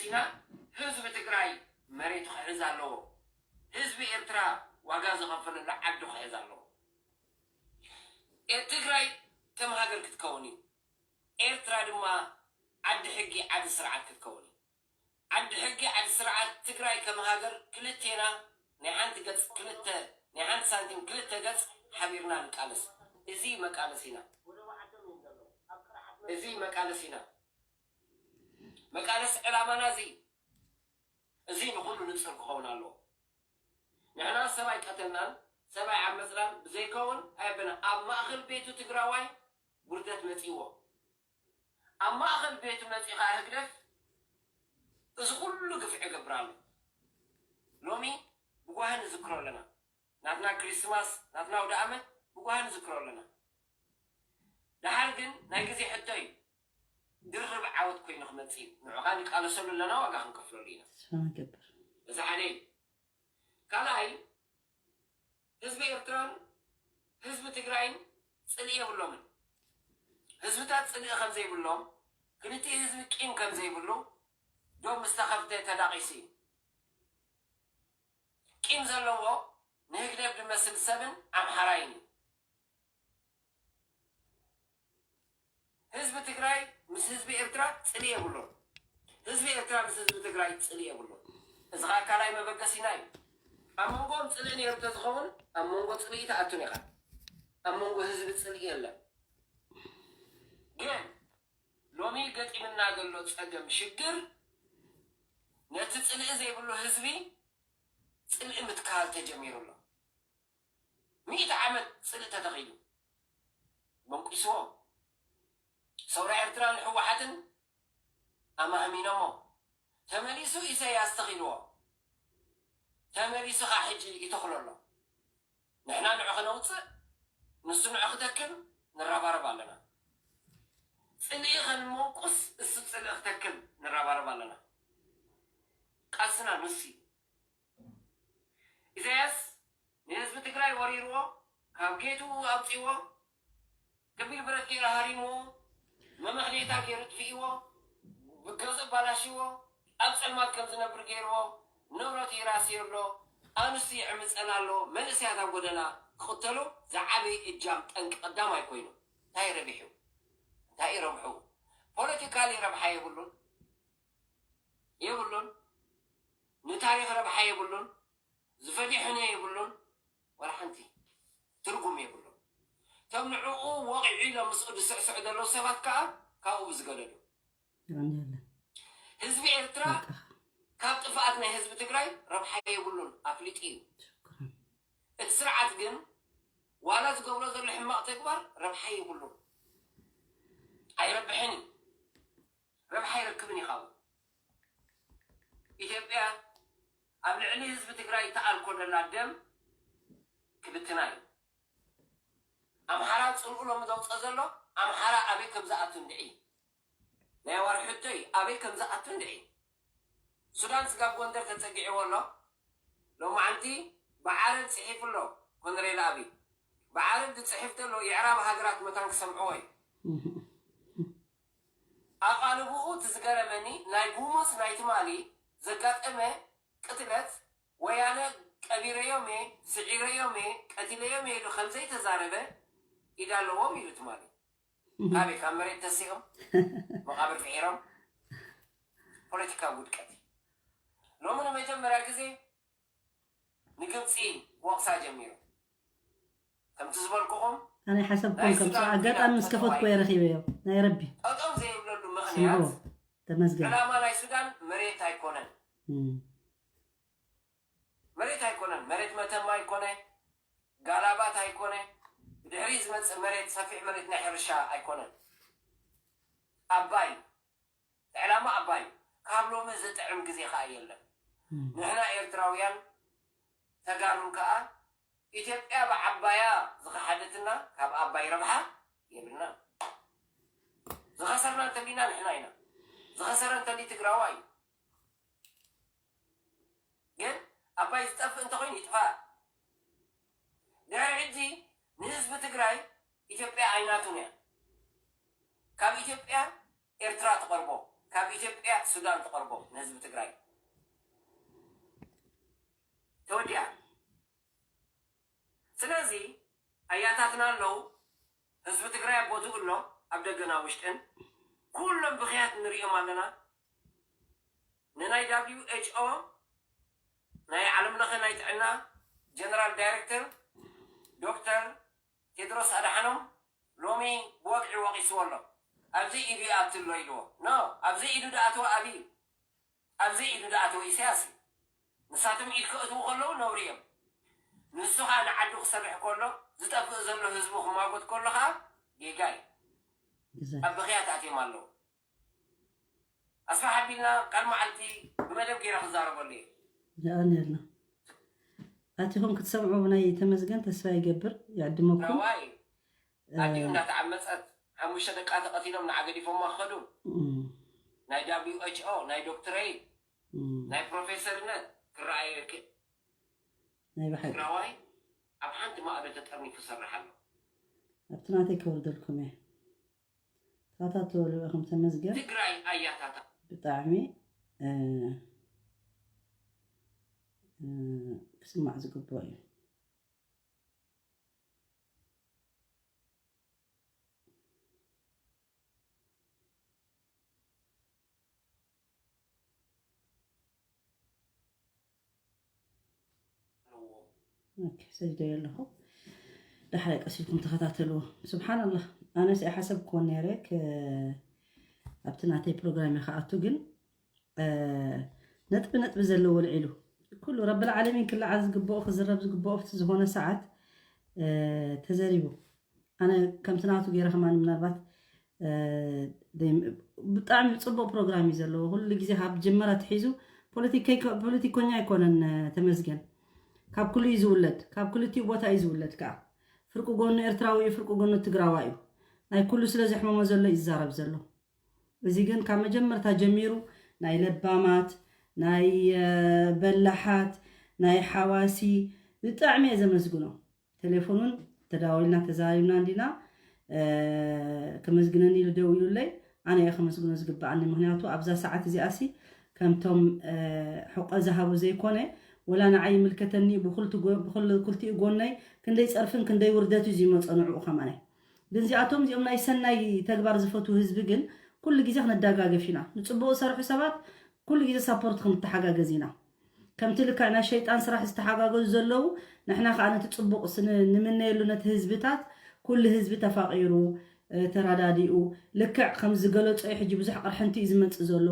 ኢና። ህዝቢ ትግራይ መሬቱ ክሕዝ ኣለዎ። ህዝቢ ኤርትራ ዋጋ ዝኸፈለሉ ዓዱ ክሕዝ ኣለዎ። ኤ- ትግራይ ከም ሃገር ክትከውን እዩ። ኤርትራ ድማ ዓዲ ሕጊ፣ ዓዲ ስርዓት ክትከውን እዩ። ዓዲ ሕጊ፣ ዓዲ ስርዓት። ትግራይ ከም ሃገር ክልቴና ናይ ሓንቲ ገጽ ክልተ፣ ናይ ሓንቲ ሳንቲም ክልተ ገጽ ሓቢርና ንቃለስ። እዚ መቃለስ ኢና። እዚ መቃለስ ኢና። መቃለስ ዕላማና እዚ እዩ። እዚ ንኹሉ ንጽር ክኸውን ኣለዎ። ንሕና ሰብ ኣይቀተልናን ሰብ ኣይዓመጽናን ብዘይከውን ኣየበና። ኣብ ማእኸል ቤቱ ትግራዋይ ውርደት መጺእዎ። ኣብ ማእኸል ቤቱ መጺኡ ከዓ ህግደፍ እዚ ኩሉ ግፍዒ ይገብር ኣሎ። ሎሚ ብጓሂ ንዝክሮ ኣለና። ናትና ክሪስማስ፣ ናትና ኣውደ ዓመት ብጓሂ ንዝክሮ ኣለና። ደሓር ግን ናይ ግዜ ሕቶ እዩ። ድርብ ዓወት ኮይኑ ክመጽእ እዩ። ንዑ ኸኣ ንቃለሰሉ ኣለና፣ ዋጋ ክንከፍለሉ ኢና። ተስፋ ንገብር። እዚ ሓደ እዩ። ካልኣይ፣ ህዝቢ ኤርትራን ህዝቢ ትግራይን ጽልኢ የብሎምን። ህዝብታት ጽልኢ ከም ዘይብሎም፣ ክልቲኡ ህዝቢ ቂም ከም ዘይብሉ ዶብ ምስ ተኸፍተ ተዳቒሱ እዩ። ቂም ዘለዎ ንህግደፍ ዝመስል ሰብን ኣምሓራይን እዩ። ህዝቢ ትግራይ ምስ ህዝቢ ኤርትራ ጽልኢ የብሉን። ህዝቢ ኤርትራ ምስ ህዝቢ ትግራይ ጽልኢ የብሉን። እዚ ኸኣ ካልኣይ መበገሲና እዩ። ኣብ መንጎኦም ጽልኢ ነይሩ እንተዝኸውን ኣብ መንጎ ጽልኢ ትኣቱን ኢኻ። ኣብ መንጎ ህዝቢ ጽልኢ የለን። ግን ሎሚ ገጢምና ዘሎ ጸገም ሽግር ነቲ ጽልኢ ዘይብሉ ህዝቢ ጽልኢ ምትካል ተጀሚሩ ኣሎ። ሚእቲ ዓመት ጽልኢ ተተኺሉ መንቂስዎ። ሰውራ ኤርትራን ህወሓትን ኣማህሚኖሞ። ተመሊሱ ኢሳያስ ተኺልዎ። ተመሊሱ ኸዓ ሕጂ ይተኽሎ ኣሎ። ንሕና ንዑ ኸነውፅእ፣ ንሱ ንዑ ክተክል ንረባረብ ኣለና። ጽልኢ ኸንመንቁስ እሱ ጽልኢ ክተክል ንረባረብ ኣለና። ቃልስና ንሱ እዩ። ኢሳያስ ንህዝቢ ትግራይ ወሪርዎ፣ ካብ ጌትኡ ኣውፂዎ፣ ከቢድ ብረት ገይሩ ሃሪምዎ፣ መመኽኔታ ገይሩ ጥፊእዎ፣ ብገዝኡ ኣባላሽዎ፣ ኣብ ፀልማት ከም ዝነብር ገይርዎ፣ ንብረቱ ይራስዮ ኣሎ፣ ኣንስቱ ይዕምፀን ኣሎ፣ መንእሰያት ኣብ ጎደና ክቕተሉ ዝዓበየ እጃም ጠንቂ ቀዳማይ ኮይኑ። እንታይ ረቢሑ? እንታይ ረብሑ? ፖለቲካሊ ረብሓ የብሉን፣ የብሉን። ንታሪኽ ረብሓ የብሉን። ዝፈዲሑኒ የብሉን፣ ዋላ ሓንቲ ትርጉም የብሉን። እቶም ንዕኡ ወቒዑ ኢሎም ምስኡ ዝስዕስዑ ዘለዉ ሰባት ከኣ ካብኡ ብዝገደዱ። ይቐንየለን። ህዝቢ ኤርትራ በቃ ካብ ጥፍኣት ናይ ህዝቢ ትግራይ ረብሓ የብሉን፣ ኣፍሊጡ እዩ። ሽኩራን። እቲ ስርዓት ግን ዋላ ዝገብሮ ዘሎ ሕማቕ ተግባር ረብሓ የብሉን፣ ኣይረብሕን እዩ፣ ረብሓ ኣይረክብን እዩ ካብኡ። ኢትዮጵያ ኣብ ልዕሊ ህዝቢ ትግራይ እትኣልኮ ዘላ ደም ክብትና እዩ። ኣምሓራ ፅልኡ ሎሚ ዘውፀ ዘሎ ኣምሓራ ኣበይ ከም ዝኣቱ እንድዒ። ናይ ኣዋርሕ ሕቶ እዩ፣ ኣበይ ከም ዝኣቱ እንድዒ። ሱዳን ስጋብ ጎንደር ተፀጊዕዎ ኣሎ። ሎማዓንቲ ብዓረብ ፅሒፉ ኣሎ ኮንሬል ኣብይ። ብዓረብ ዝፅሕፍ ዘሎ የዕራብ ሃገራት መታን ክሰምዕዎ እዩ። ኣቓልብኡ እቲ ዝገረመኒ ናይ ጉሙዝ ናይ ትማሊ ዘጋጠመ ቅትለት ወያነ ቀቢረዮም እየ፣ ስዒረዮም እየ፣ ቀቲለዮም እየ ኢሉ ከም ዘይተዛረበ ኢድ ኣለዎም ኢሉ ትማሊ። ካበይ ካብ መሬት ተሲኦም መቓብር ፍሒሮም ፖለቲካዊ ውድቀት እዩ። ሎሚ ንመጀመርያ ግዜ ንግብፂ ክወቕሳ ጀሚሩ። ከምቲ ዝበልኩኹም ኣነ ሓሰብኩም ከም ኣጋጣሚ ምስ ከፈትኩ እየ ረኺበዮ ናይ ረቢ ጠጠው ዘይብለሉ ምኽንያት ተመስገን ዕላማ ናይ ሱዳን መሬት ኣይኮነን። መሬት ኣይኮነን፣ መሬት መተማ ኣይኮነ፣ ጋላባት ኣይኮነ፣ ብድሕሪ ዝመፅእ መሬት ሰፊሕ መሬት ናይ ሕርሻ ኣይኮነን። ኣባይ ዕላማ ኣባይ ካብ ሎሚ ዝጥዕም ግዜ ከዓ የለን። ንሕና ኤርትራውያን ተጋሩን ከዓ ኢትዮጵያ ብዓባያ ዝኸሓደትና ካብ ኣባይ ረብሓ የብልና። ዝኸሰርና እንተሊና ንሕና ኢና። ዝኸሰረ እንተሊ ትግራዋ እዩ። ግን ኣባይ ዝጠፍእ እንተኮይኑ ይጥፋእ። ድሕሪ ሕጂ ንህዝቢ ትግራይ ኢትዮጵያ ኣይናቱን እያ። ካብ ኢትዮጵያ ኤርትራ ትቐርቦ፣ ካብ ኢትዮጵያ ሱዳን ትቐርቦ ንህዝቢ ትግራይ ተወዲኣ። ስለዚ ኣያታትና ኣለዉ፣ ህዝቢ ትግራይ ኣብ ቦትኡ ኣሎ፣ ኣብ ደገና ውሽጥን ኩሎም ብኽያት ንሪኦም ኣለና። ንናይ W H O ናይ ዓለም ለኸ ናይ ጥዕና ጀነራል ዳይሬክተር ዶክተር ቴድሮስ ኣድሓኖም ሎሚ ብወግዒ ወቒስዎ ኣሎ። ኣብዚ ኢዱ ይኣቱ ኣሎ ኢልዎ። ኖ፣ ኣብዚ ኢዱ ድኣትዎ ኣብይ እዩ። ኣብዚ ኢዱ ድኣትዎ ኢሳያስ እዩ። ንሳቶም ኢድ ከእትዉ ከለዉ ነውሪ እዮም። ንሱ ኸዓ ንዓዱ ክሰርሕ ከሎ ዝጠፍእ ዘሎ ህዝቡ ክማጎት ከሎ ኸዓ ጌጋ እዩ። ኣብ ብኽያት ኣትዮም ኣለዉ። ኣስፋሕ ኣቢልና ቃል መዓልቲ ብመደብ ገይረ ክዛረበሉ እየ። የቐንየልና። ኣቲኹም ክትሰምዑ ናይ ተመስገን ተስፋ ይገብር። ይዕድመኩም። ትግራዋይ ኣዲኡ እንዳተዓመፀት ሓሙሽተ ደቃ ተቐቲሎም ንዓ ገዲፎማ ክኸዱ። እም። ናይ W H O ናይ ዶክትሬት እም። ናይ ፕሮፌሰርነት ክረኣየክን ናይ ብሓቂ ትግራዋይ ኣብ ሓንቲ ማእዶ ተጠርኒፉ ይሰርሕ ኣሎ። ኣብቲ ናተይ ከውርደልኩም እየ። ተኸታተሉ ኢኹም ተመስገን። ትግራይ ኣያታታ። ብጣዕሚ እ፣ እ፣ ክስማዕ ዝግብኦ እዩ። ኦኬ፣ ሰዲደዮ ኣለኹ። ዳሕራይ ቀስ ኢልኩም ተኸታተልዎ። ስብሓንላህ፣ ኣነስ ኣይሓሰብክዎን ነይረ ከ-፣ ኣብቲ ናተይ ፕሮግራም እየ ክኣቱ፣ ግን፣ እ፣ ነጥቢ ነጥቢ ዘለዎ ልዒሉ ኩሉ ረብል ዓለሚን ክለዓል ዝግብኦ፣ ክዝረብ ዝግብኦ ኣብቲ ዝኾነ ሰዓት፣ እ፣ ተዘሪቡ። ኣነ ከምቲ ናቱ ገይረ ከማን ምናልባት፣ እ፣ ደይም-፣ ብጣዕሚ ጽቡቕ ፕሮግራም እዩ ዘለዎ። ኩሉ ግዜ ካብ ጅመራ ኣትሒዙ ፖለቲከይ-፣ ፖለቲከኛ ኣይኮነን፣ እ፣ ተመስገን። ካብ ኩሉ እዩ ዝውለድ፣ ካብ ክልቲኡ ቦታ እዩ ዝውለድ ከኣ። ፍርቂ ጎኑ ኤርትራዊ እዩ፣ ፍርቂ ጎኑ ትግራዋይ እዩ። ናይ ኩሉ ስለ ዘሕመሞ ዘሎ እዩ ዝዛረብ ዘሎ። እዚ ግን ካብ መጀመርታ ጀሚሩ ናይ ለባማት፣ ናይ፣ እ፣ በላሓት፣ ናይ ሓዋሲ ብጣዕሚ እየ ዘመስግኖ። ቴሌፎኑን ተዳዊልና ተዛሪብና እንዲና፣ እ፣ ከመስግነኒ ኢሉ ደዊሉለይ፣ ኣነ እየ ከመስግኖ ዝግብኣኒ። ምኽንያቱ ኣብዛ ሰዓት እዚኣሲ ከምቶም፣ እ፣ ሕቆ ዝሃቡ ዘይኮነ፣ ወላ ንዓይ ይምልከተኒ፣ ብኹልቲ ጎ-፣ ብኹል-፣ ክልቲኡ ጎነይ ክንደይ ጸርፍን ክንደይ ውርደት እዩ ዝመጾ ንዕኡ ከማናይ። ግን እዚኣቶም እዚኦም ናይ ሰናይ ተግባር ዝፈትዉ ህዝቢ ግን ኩሉ ግዜ ክነዳጋገፍ ኢና። ንጽቡቕ ዝሰርሑ ሰባት ኩሉ ግዜ ሳፖርት ክንተሓጋገዝ ኢና። ከምቲ ልክዕ ናይ ሸይጣን ስራሕ ዝተሓጋገዙ ዘለዉ፣ ንሕና ከኣ ነቲ ጽቡቕ ስ-፣ ን-፣ ንምነየሉ ነቲ ህዝብታት፣ ኩሉ ህዝቢ ተፋቒሩ፣ እ፣ ተረዳዲኡ፣ ልክዕ ከም ዝገለጾ እዩ። ሕጂ ብዙሕ ቅርሕንቲ እዩ ዝመጽእ ዘሎ፣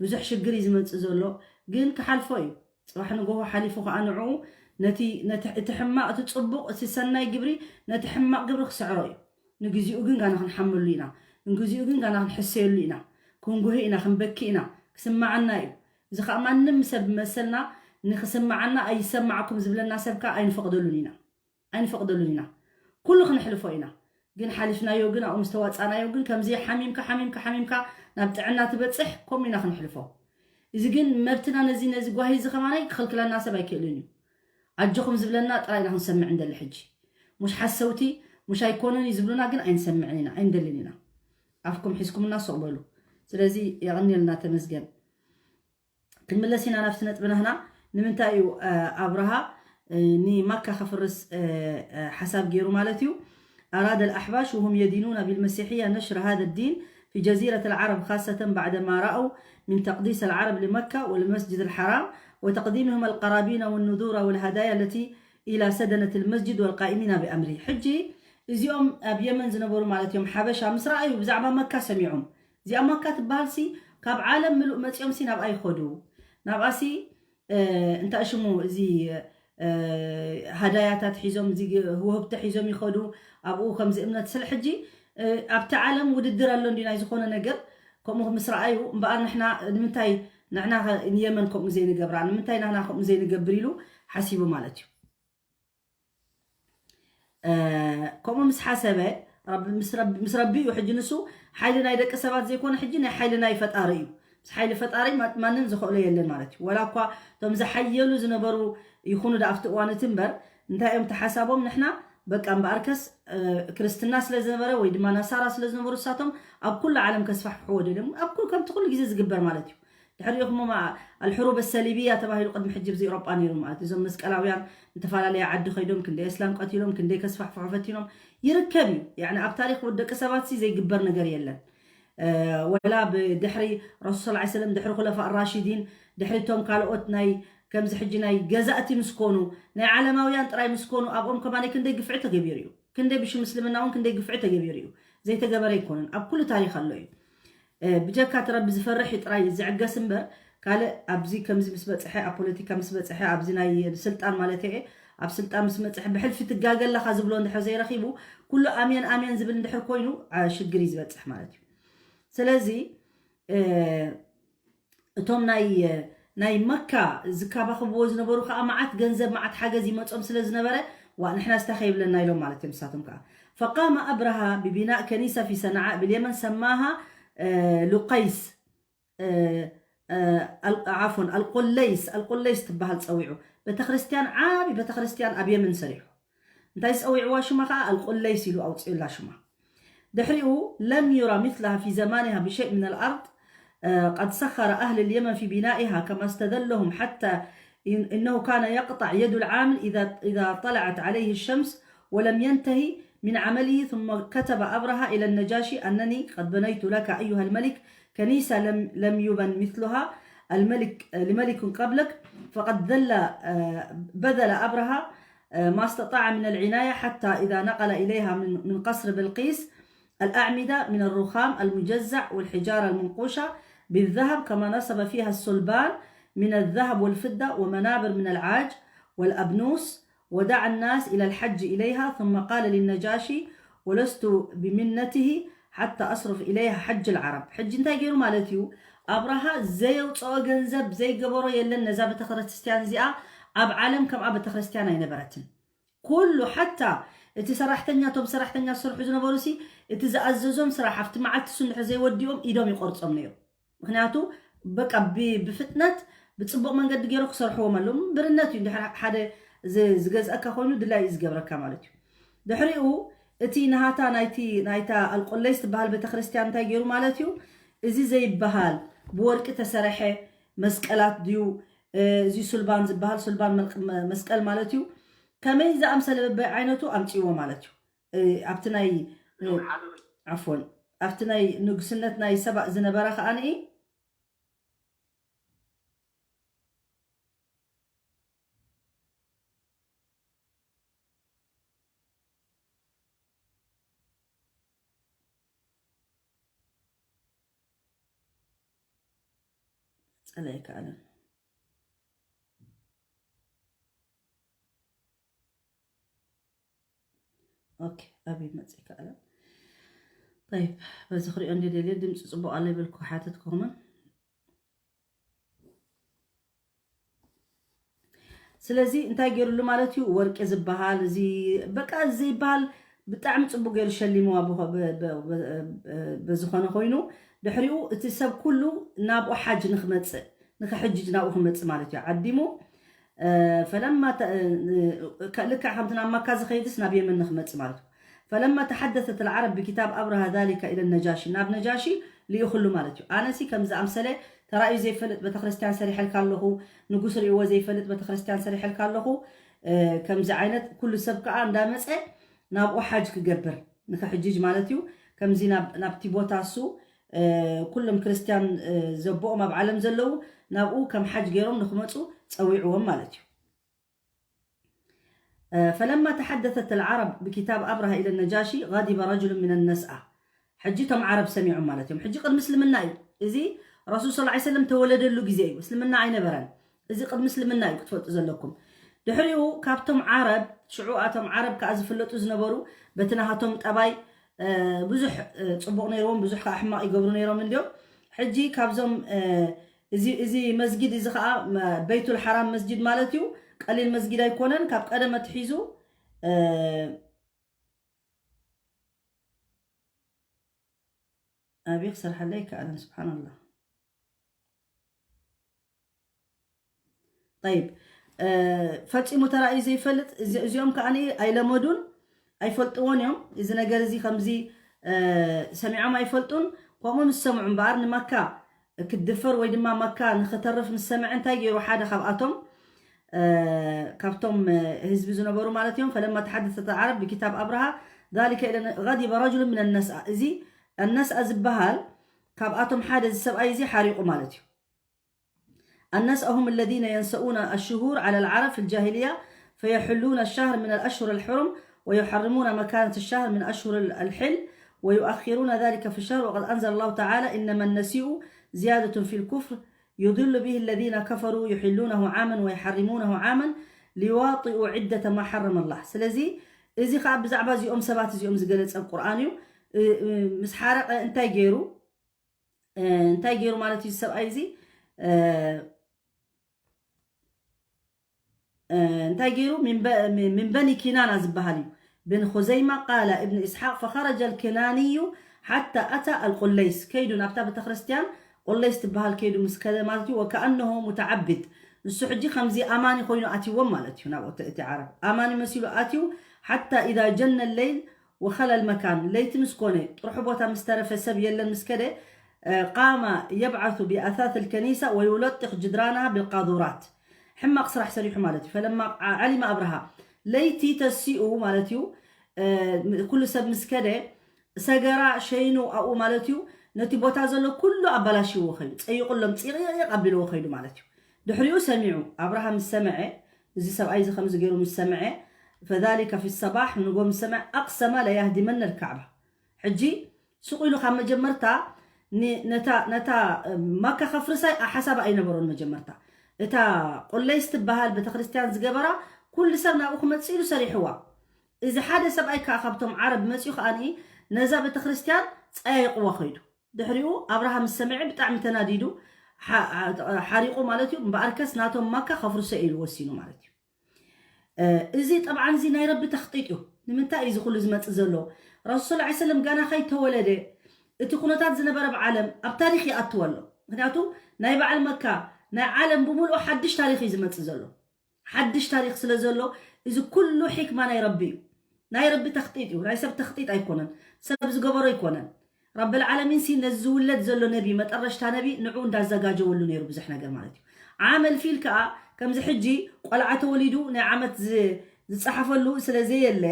ብዙሕ ሽግር እዩ ዝመጽእ ዘሎ፣ ግን ክሓልፎ እዩ። ጽባሕ ንጎሆ ሓሊፉ ከኣ ንዕኡ ነቲ፣ ነቲ፣ እቲ ሕማቕ፣ እቲ ጽቡቕ፣ እቲ ሰናይ ግብሪ፣ ነቲ ሕማቕ ግብሪ ክስዕሮ እዩ። ንግዚኡ ግን ጋና ክንሓመሉ ኢና። ንግዚኡ ግን ጋና ክንሕሰየሉ ኢና። ክንጉሂ ኢና፣ ክንበኪ ኢና። ክስማዓና እዩ። እዚ ከኣ ማንም ሰብ መሰልና ንክስማዓና ኣይሰማዕኩም ዝብለና ሰብ ከኣ ኣይንፈቕደሉን ኢና። ኣይንፈቕደሉን ኢና። ኩሉ ክንሕልፎ ኢና። ግን ሓሊፍናዮ ግን ኣብኡ ምስ ተዋጻእናዮ ግን ከምዚ ሓሚምካ፣ ሓሚምካ፣ ሓሚምካ ናብ ጥዕና ትበጽሕ፣ ከምኡ ኢና ክንሕልፎ። እዚ ግን መብትና ነዚ፣ ነዚ ጓሂ እዚ ከማናይ ክኽልክለና ሰብ ኣይክእልን እዩ። ኣጆኹም ዝብለና ጥራይ ኢና ክንሰምዕ እንደሊ ሕጂ። ሙሽ ሓሰውቲ፣ ሙሽ ኣይኮነን እዩ ዝብሉና ግን ኣይንሰምዕን ኢና፣ ኣይንደልን ኢና። ኣፍኩም ሒዝኩምና ስቕ በሉ። ስለዚ የቐንየልና ተመስገን። ክንምለስ ኢና ናብቲ ነጥቢ ናህና። ንምንታይ እዩ፣ እ፣ ኣብርሃ፣ እ፣ ንማካ ከፍርስ፣ እ፣ እ፣ ሓሳብ ገይሩ ማለት እዩ? أراد الأحباش وهم يدينون بالمسيحية نشر هذا الدين في جزيرة العرب، خاصة بعدما رأوا من تقديس العرب لمكة وللمسجد الحرام وتقديمهم القرابين والنذور والهدايا التي إلى سدنة المسجد والقائمين بأمره. ሕጂ እዚኦም ኣብ የመን ዝነበሩ ማለት እዮም፣ ሓበሻ ምስ ረኣዩ ብዛዕባ መካ ሰሚዖም። እዚኣ መካ ትበሃልሲ ካብ ዓለም ምሉእ መጺኦምሲ ናብኣ ይኸዱ። ናብኣሲ፣ እ፣ እንታይ ሽሙ እዚ፣ እ፣ ሃዳያታት ሒዞም፣ እዚ ውህብቶ ሒዞም ይኸዱ። ኣብኡ ከምዚ እምነት ስለ ሕጂ፣ እ፣ ኣብቲ ዓለም ውድድር ኣሎ እንዲ ናይ ዝኾነ ነገር ከምኡ ምስ ረኣዩ፣ እምበኣር ንሕና ንምንታይ ንሕና ኸ ንየመን ከምኡ ዘይንገብራ፣ ንምንታይ ናህና ከምኡ ዘይንገብር ኢሉ ሓሲቡ ማለት እዩ። እ፣ ከምኡ ምስ ሓሰበ፣ ረቢ-፣ ምስ ረቢ-፣ ምስ ረቢ እዩ ሕጂ ንሱ ሓይሊ ናይ ደቂ ሰባት ዘይኮነ፣ ሕጂ ናይ ሓይሊ ናይ ፈጣሪ እዩ። ምስ ሓይሊ ፈጣሪ ማ-፣ ማንም ዝኽእሎ የለን ማለት እዩ። ወላ እኳ እቶም ዝሓየሉ ዝነበሩ ይኹኑ ዳ ኣብቲ እዋን እቲ እምበር፣ እንታይ እዮም ተሓሳቦም? ንሕና በቃ እምበኣርከስ፣ እ፣ ክርስትና ስለ ዝነበረ ወይ ድማ ናሳራ ስለ ዝነበሩ፣ እሳቶም ኣብ ኩሉ ዓለም ከስፋሕፍሕዎ ደልዮም፣ ኣብ ኩሉ፣ ከምቲ ኩሉ ግዜ ዝግበር ማለት እዩ። ድሕሪኡ እሞ ማ-፣ ኣልሕሩብ ሰሊብያ ተባሂሉ ቅድሚ ሕጂ ብዚ ኤውሮጳ ነይሩ ማለት እዩ። እዞም መስቀላውያን ዝተፈላለየ ዓዲ ከይዶም ክንደይ እስላም ቀቲሎም፣ ክንደይ ከስፋሕፍሑ ፈቲኖም ይርከብ እዩ። ያኒ ኣብ ታሪኽ ደቂ ሰባት ሲ ዘይግበር ነገር የለን። እ፣ ወላ ብድሕሪ ረሱል ሰለላሁ ዐለይሂ ወሰለም፣ ድሕሪ ኩለፋ ራሺዲን፣ ድሕሪ ቶም ካልኦት ናይ ከምዚ ሕጂ ናይ ገዛእቲ ምስ ኮኑ፣ ናይ ዓለማውያን ጥራይ ምስ ኮኑ፣ ኣብኦም ከማን ክንደይ ግፍዒ ተገቢሩ እዩ። ክንደይ ብሽም ምስልምና እውን ክንደይ ግፍዒ ተገቢሩ እዩ። ዘይተገበረ ኣይኮነን። ኣብ ኩሉ ታሪኽ ኣሎ እዩ። እ፣ ብጀካ እቲ ረቢ ዝፈርሕ እዩ ጥራይ ዝዕገስ እምበር፣ ካልእ ኣብዚ ከምዚ ምስ በጽሐ፣ ኣብ ፖለቲካ ምስ በጽሐ፣ ኣብዚ ናይ ስልጣን ማለት እየ፣ ኣብ ስልጣን ምስ መጽሐ ብሕልፊ ትጋገ ኣለኻ ዝብሎ እንድሕር ዘይረኺቡ፣ ኩሉ ኣሜን ኣሜን ዝብል እንድሕር ኮይኑ፣ ዓ-፣ ሽግር እዩ ዝበጽሕ ማለት እዩ። ስለዚ፣ እ፣ እቶም ናይ፣ ናይ መካ ዝካባኽብዎ ዝነበሩ ከዓ መዓት ገንዘብ፣ መዓት ሓገዝ ይመጾም ስለ ዝነበረ፣ ዋ፣ ንሕና ስታ ከይብለና ኢሎም ማለት እዮም። ንሳቶም ከዓ فقام أبرهة ببناء كنيسة في صنعاء باليمن سماها، እ፣ ሉቀይስ፣ እ፣ እ፣ ኣል-፣ ዓፎን፣ ኣልቁለይስ፣ ኣልቁለይስ ትበሃል ጸዊዑ። ቤተክርስትያን፣ ዓቢ ቤተክርስትያን ኣብ የመን ሰሪሑ። እንታይ ዝጸዊዕዋ ሽማ ከዓ ኣልቁለይስ ኢሉ ኣውፅኡላ ሽማ። ድሕሪኡ لم يرى مثلها في زمانها بشيء من الأرض، آه، قد سخر أهل اليمن في بنائها كما استذلهم حتى إن-، إنه كان يقطع يد العامل إذا، إذا طلعت عليه الشمس ولم ينتهي من عمله، ثم كتب أبرهة إلى النجاشي أنني قد بنيت لك أيها الملك كنيسة لم، لم يبن مثلها الملك، لملك قبلك، فقد ذل، آه، بذل أبرهة، آه، ما استطاع من العناية حتى إذا نقل إليها من، من قصر بلقيس الأعمدة من الرخام المجزع والحجارة المنقوشة بالذهب، كما نصب فيها الصلبان من الذهب والفضة ومنابر من العاج والأبنوس، ودعا الناس إلى الحج إليها، ثم قال للنجاشي: ولست بمنته حتى أصرف إليها حج العرب. ሕጂ እንታይ ገይሩ ማለት እዩ? ኣብርሃ ዘየውፅኦ ገንዘብ ዘይገበሮ የለን። ነዛ ቤተክርስትያን እዚኣ ኣብ ዓለም ከምኣ ቤተክርስትያን ኣይነበረትን። ኩሉ ሓታ እቲ ሰራሕተኛ፣ እቶም ሰራሕተኛ ዝሰርሑ ዝነበሩ ሲ እቲ ዝኣዘዞም ስራሕ ኣብቲ መዓልቲ እሱ እንድሕር ዘይወዲኦም ኢዶም ይቆርጾም ነይሩ። ምክንያቱ በቃ ብ-፣ ብፍጥነት ብጽቡቕ መንገዲ ገይሩ ክሰርሕዎም ኣለዎም። ብርነት እዩ። እንድሕር ሓደ ዝ-፣ ዝገዝኣካ ኮይኑ ድላይ እዩ ዝገብረካ ማለት እዩ። ድሕሪኡ እቲ ናሃታ ናይቲ፣ ናይታ ኣልቆለይስ ትበሃል ቤተክርስትያን እንታይ ገይሩ ማለት እዩ? እዚ ዘይበሃል ብወርቂ ተሰረሐ መስቀላት ድዩ፣ እ፣ እዚ ሱልባን ዝበሃል ሱልባን መልቅ-፣ መ-፣ መስቀል ማለት እዩ። ከመይ ዝኣምሰለ በበይ ዓይነቱ ኣምፅዎ ማለት እዩ። እ፣ ኣብቲ ናይ፣ እ፣ ዓፎን፣ ኣብቲ ናይ ንጉስነት ናይ ሰባእ ዝነበረ ከኣ ንኢ ጸለ ኣይከኣለን። ኦኬ፣ ኣበይ መጽእ ይከኣለን? ጠይብ፣ በዚ ክሪኦ እንደ ደልየ ድምፂ ጽቡቕ ኣሎ ይበልኩ ሓተትኩኹምን። ስለዚ እንታይ ገይሩሉ ማለት እዩ? ወርቂ ዝበሃል እዚ በቃ እዚ ዘይበሃል ብጣዕሚ ጽቡቅ ገይሩ ሸሊምዋ ብኾ-፣ ብ-፣ ብ-፣ ብ-፣ ብዝኾነ ኮይኑ ድሕሪኡ እቲ ሰብ ኩሉ ናብኡ ሓጅ ንኽመጽእ፣ ንኽሕጅጅ ናብኡ ክመጽእ ማለት እዩ ዓዲሙ። እ፣ ፈለማ ተ-፣ እ፣ ከ-፣ ልክዕ ከምቲ ናብ መካ ዝኸይድስ ናብ የመን ንኽመጽእ ማለት እዩ። ፈለማ ተሓደሰት العرب بكتاب أبرهة ذلك إلى النجاشي، ናብ ነጃሺ ልኢኹሉ ማለት እዩ። ኣነሲ ከምዚ ኣምሰለ ተራእዩ ዘይፈልጥ ቤተክርስትያን ሰሪሐልካ ኣለኹ፣ ንጉስ ርእይዎ ዘይፈልጥ ቤተክርስትያን ሰሪሐልካ ኣለኹ። እ፣ ከምዚ ዓይነት ኩሉ ሰብ ከኣ እንዳመጸ ናብኡ ሓጅ ክገብር፣ ንኽሕጅጅ ማለት እዩ። ከምዚ ናብ፣ ናብቲ ቦታ እሱ፣ እ፣ ኩሎም ክርስትያን፣ እ፣ ዘቦኦም ኣብ ዓለም ዘለዉ ናብኡ ከም ሓጅ ገይሮም ንኽመጹ ጸዊዕዎም ማለት እዩ። እ፣ ፈለማ ተሓደሰት العرب بكتاب أبرهة إلى النجاشي غضب رجل من النسأة። ሕጂ እቶም ዓረብ ሰሚዖም ማለት እዮም። ሕጂ ቅድሚ እስልምና እዩ። እዚ ረሱል ሰለላሁ ዐለይሂ ወሰለም ተወለደሉ ግዜ እዩ። እስልምና ኣይነበረን። እዚ ቅድሚ እስልምና እዩ ክትፈልጡ ዘለኩም። ድሕሪኡ ካብቶም ዓረብ፣ ሽዑ ኣቶም ዓረብ ከኣ ዝፍለጡ ዝነበሩ በቲ ናሃቶም ጠባይ፣ እ፣ ብዙሕ፣ እ፣ ጽቡቕ ነይርዎም፣ ብዙሕ ከኣ ሕማቕ ይገብሩ ነይሮም እንድዮም። ሕጂ ካብዞም፣ እ፣ እዚ፣ እዚ መስጊድ እዚ ከኣ መ-፣ በይቱል ሓራም መስጊድ ማለት እዩ። ቀሊል መስጊድ ኣይኮነን። ካብ ቀደም ኣትሒዙ፣ እ፣ ኣበይ ክሰርሓለይ ይከኣለን፣ ስብሓንላህ። ጠይብ፣ እ፣ ፈጺሙ ተራእዩ ዘይፈልጥ፣ እዚ-፣ እዚኦም ከኣ ኣይለመዱን። ኣይፈልጥዎን እዮም። እዚ ነገር እዚ ከምዚ ሰሚዖም ኣይፈልጡን። ከምኡ ምስ ሰምዑ እምበኣር ንመካ ክትድፈር ወይ ድማ መካ ንክተርፍ ምስ ሰምዐ እንታይ ገይሩ? ሓደ ካብኣቶም ካብቶም ህዝቢ ዝነበሩ ማለት እዮም። ፈለማ ተሓደሰት ዓረብ ብኪታብ ኣብርሃ ذلك إلى غضب رجل من النسأ። እዚ ኣነስኣ ዝበሃል ካብኣቶም ሓደ እዚ ሰብኣይ እዚ ሓሪቑ ማለት እዩ። النسأ هم الذين ينسؤون الشهور على العرب في الجاهلية، فيحلون الشهر من الأشهر الحرم ويحرمون مكانة الشهر من أشهر الحل ويؤخرون ذلك في الشهر، وقد أنزل الله تعالى: إنما النسيء زيادة في الكفر يضل به الذين كفروا يحلونه عاما ويحرمونه عاما ليواطئوا عدة ما حرم الله. ስለዚ እዚ ኸዓ ብዛዕባ እዚኦም ሰባት እዚኦም ዝገለጸ ቁርኣን እዩ። እ- እ- ምስ ሓረቐ እንታይ ገይሩ? እ፣ እንታይ ገይሩ ማለት እዩ ሰብኣይ እዚ? እ፣ እ፣ እንታይ ገይሩ? ሚን በ- ሚን በኒ ኪናና ዝበሃል እዩ። ብን ኹዘይማ ቃለ እብን ኢስሓቅ ፈኸረጀ ልኪናንዩ ሓታ ኣታ ኣልቁለይስ፣ ከይዱ ናብታ ቤተክርስትያን ቁለይስ ትበሃል ከይዱ ምስ ከደ ማለት እዩ። ወከኣነሁ ሙተዓብድ፣ ንሱ ሕጂ ከምዚ ኣማኒ ኮይኑ ኣትይዎም ማለት እዩ። ናብኡ እቲ ዓረብ ኣማኒ መሲሉ ኣትዩ። ሓታ ኢዛ ጀነ ለይል ወኸለ ልመካን፣ ለይቲ ምስ ኮነ ጥርሑ ቦታ ምስ ተረፈ ሰብ የለን ምስ ከደ ቃመ የብዓቱ ብኣታት ልከኒሳ ወዩለጥኽ ጅድራናሃ ብልቃዱራት። ሕማቕ ስራሕ ሰሪሑ ማለት እዩ። ፈለማ ዓሊመ ኣብርሃ፣ ለይቲ ተሲኡ ማለት እዩ። ኩሉ ሰብ ምስ ከደ ሰገራ ሸይኑ ኣብኡ ማለት እዩ። ነቲ ቦታ ዘሎ ኩሉ ኣባላሽዎ ኸይዱ፣ ጸይቑሎም ፂቕቕ ኣቢልዎ ኸይዱ ማለት እዩ። ድሕሪኡ ሰሚዑ ኣብርሃ ምስ ሰምዐ፣ እዚ ሰብኣይ እዚ ከምዚ ገይሩ ምስ ሰምዐ፣ ፈዛሊከ ፊ ሰባሕ ንጎ ምስ ሰምዐ ኣቅሰመ ለያህዲመነ ልካዕባ። ሕጂ ስቕ ኢሉ ካብ መጀመርታ ን- ነታ ነታ ማካ ከፍርሳ ሓሳብ ኣይነበሮን። መጀመርታ እታ ቆለይስ ትበሃል ቤተክርስትያን ዝገበራ ኩሉ ሰብ ናብኡ ክመጽእ ኢሉ ሰሪሕዋ። እዚ ሓደ ሰብኣይ ከዓ ካብቶም ዓረብ መጺኡ ከዓኒ ነዛ ቤተክርስትያን ጸያይቕዋ ኸይዱ። ድሕሪኡ ኣብርሃም ምስ ሰምዐ ብጣዕሚ ተናዲዱ ሓ- ሓሪቑ ማለት እዩ። እምበኣርከስ ናቶም ማካ ከፍርሶ ኢሉ ወሲኑ ማለት እዩ። እዚ ጠብዓን እዚ ናይ ረቢ ተኽጢጥ እዩ። ንምንታይ እዩ እዚ ኩሉ ዝመፅእ ዘሎ? ረሱል ሰለላሁ ዐለይሂ ወሰለም ጋና ከይተወለደ እቲ ኩነታት ዝነበረ ኣብ ዓለም ኣብ ታሪክ ይኣትዎ ኣሎ። ምክንያቱ ናይ በዓል መካ ናይ ዓለም ብምልኦ ሓድሽ ታሪክ እዩ ዝመፅእ ዘሎ። ሓድሽ ታሪክ ስለ ዘሎ እዚ ኩሉ ሒክማ ናይ ረቢ እዩ። ናይ ረቢ ተኽጢጥ እዩ። ናይ ሰብ ተኽጢጥ ኣይኮነን። ሰብ ዝገበሮ ኣይኮነን። ረብል ዓለሚን ሲ ነዚ ዝውለድ ዘሎ ነቢ መጠረሽታ ነቢ ንዑ እንዳዘጋጀወሉ ነይሩ ብዙሕ ነገር ማለት እዩ። ዓመል ፊል ከዓ ከምዚ ሕጂ ቆልዓ ተወሊዱ ናይ ዓመት ዝ- ዝፀሓፈሉ ስለ ዘየለ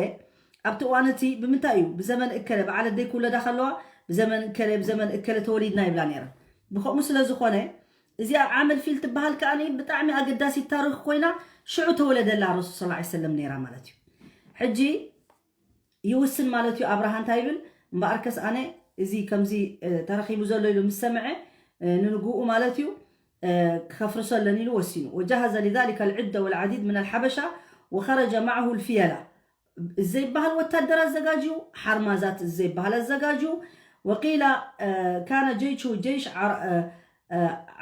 ኣብቲ እዋን እቲ ብምንታይ እዩ ብዘመን እከለ በዓል ኣደይ ክውለዳ ከለዋ ብዘመን እከለ ብዘመን እከለ ተወሊድና ይብላ ነይረን። ብከምኡ ስለ ዝኾነ እዚኣ ዓመል ፊል ትበሃል ከዓ ብጣዕሚ ኣገዳሲት ታሪክ ኮይና ሽዑ ተወለደላ ረሱል ሰለላሁ ዐለይሂ ወሰለም ነይራ ማለት እዩ። ሕጂ ይውስን ማለት እዩ ኣብርሃ እንታይ ይብል እምበኣርከስ ኣነ እዚ ከምዚ ተረኺቡ ዘሎ ኢሉ ምስ ሰምዐ ንንግኡ ማለት እዩ ክከፍርሶ ኣለኒ ኢሉ ወሲኑ وجهز لذلك العدة والعديد من الحبشة وخرج معه الفيلة ዘይበሃል ወታደር ኣዘጋጅዩ ሓርማዛት ዘይበሃል ኣዘጋጅዩ وقيل كان جيش جيش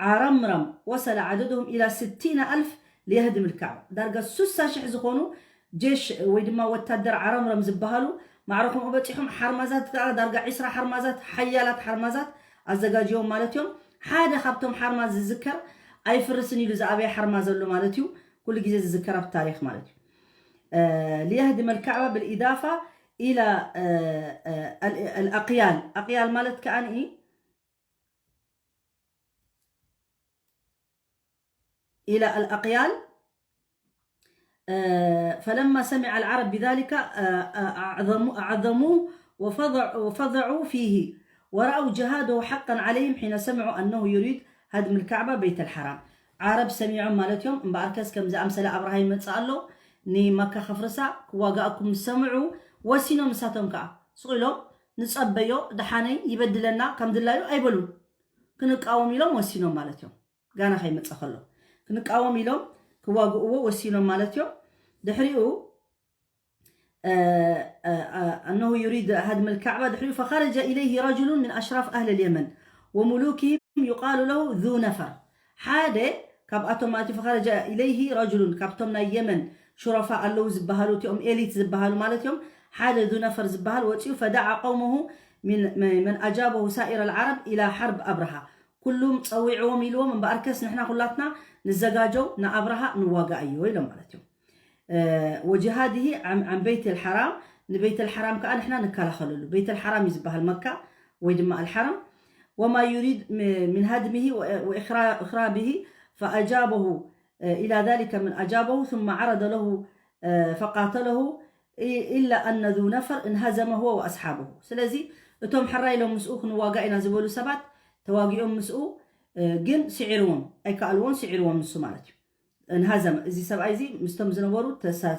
عرمرم وصل عددهم إلى ستين ألف ليهدم الكعبة ዳርጋ ስሳ ሽሕ ዝኾኑ ጀሽ ወይ ድማ ወታደር ዓረምረም ዝበሃሉ ማዕረኹም በፂሖም ሓርማዛት ከዓ ዳርጋ ዒስራ ሓርማዛት ሓያላት ሓርማዛት ኣዘጋጅዮም ማለት እዮም ሓደ ካብቶም ሓርማዝ ዝዝከር ኣይፍርስን ኢሉ ዝኣበየ ሓርማዝ ኣሎ ማለት እዩ ኩሉ ግዜ ዝዝከር ኣብ ታሪክ ማለት እዩ ليهدم الكعبة بالإضافة إلى الأقيال ኣቅያል ማለት ከዓ إلى الأقيال فلما سمع العرب بذلك أعظموه وفضعوا فيه ورأوا جهاده حقا عليهم حين سمعوا أنه يريد هدم الكعبة بيت الحرام ዓረብ ሰሚዖም ማለት እዮም እምበኣርከስ ከም ዝኣምሰለ ኣብርሃ ይመፅእ ኣሎ ንመካ ከፍርሳ ክዋጋእኩም ዝሰምዑ ወሲኖም ንሳቶም ከዓ ስቕ ኢሎም ንፀበዮ ደሓነይ ይበድለና ከም ድላዩ ኣይበሉን ክንቃወም ኢሎም ወሲኖም ማለት እዮም ጋና ከይመፀ ከሎ ክንቃወም ኢሎም ክዋግእዎ ወሲኖም ማለት እዮም ድሕሪኡ أنه يريد هدم الكعبة ድሕሪኡ فخرج إليه رجل من أشراف أهل اليمن وملوكهم يقال له ذو نفر ሓደ ካብኣቶም ማለት فخرج إليه رجل ካብቶም ናይ የመን ሹረፋ ኣለዉ ዝበሃሉ እቲኦም ኤሊት ዝበሃሉ ማለት እዮም ሓደ ذو نفر ዝበሃል ወፂኡ فدعا قومه من من أجابه سائر العرب إلى حرب أبرهة ኩሉም ፀዊዕዎም ኢልዎም እምበኣርከስ ንሕና ኩላትና ንዘጋጀው ንኣብርሃ ንዋጋእዮ ኢሎም ማለት እዮም وجهاده عن بيت الحرام ንበይተል ሓራም ከዓ ንሕና ንከላኸለሉ። በይተል ሓራም እዩ ዝበሃል መካ ወይ ድማ ኣልሓረም። وما يريد من هدمه وإخرابه فأجابه إلى ذلك من أجابه ثم عرض له فقاتله إلا أن ذو نفر انهزم هو وأصحابه. ስለዚ እቶም ሕራይ ኢሎም ምስኡ ክንዋጋእ ኢና ዝበሉ ሰባት ተዋጊኦም ምስኡ ግን ስዒርዎም ኣይከኣልዎን፣ ስዒርዎም ንሱ ማለት እዩ። እንሃዘመ እዚ ሰብኣይ እዚ ምስቶም ዝነበሩ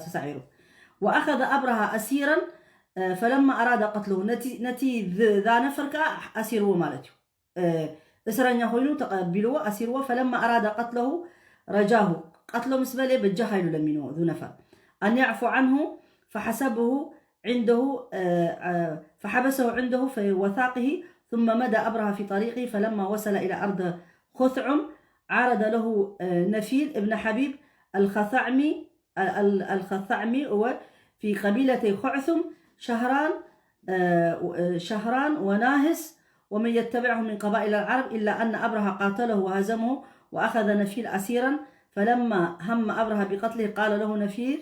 ተሳዒሩ። وأخذ أبرهة أسيرا فلما أراد قتله ነቲ ذا نفر ከዓ ኣሲርዎ ማለት እዩ። እስረኛ ኮይኑ ተቐቢልዎ ኣሲርዎ። فلما أراد قتله رجاه ቀትሎ ምስ በለ በጃኻ ኢሉ ለሚንዎ ذو نفر أن يعفو عنه فحسبه عنده فحبسه عنده في وثاقه ثم مدى أبرهة في طريقه فلما وصل إلى أرض خثعم عرض له نفيل ابن حبيب الخثعمي الخثعمي هو في قبيلتي خعثم شهران شهران وناهس ومن يتبعه من قبائل العرب إلا أن أبرهة قاتله وهزمه وأخذ نفيل أسيرا فلما هم أبرهة بقتله قال له نفيل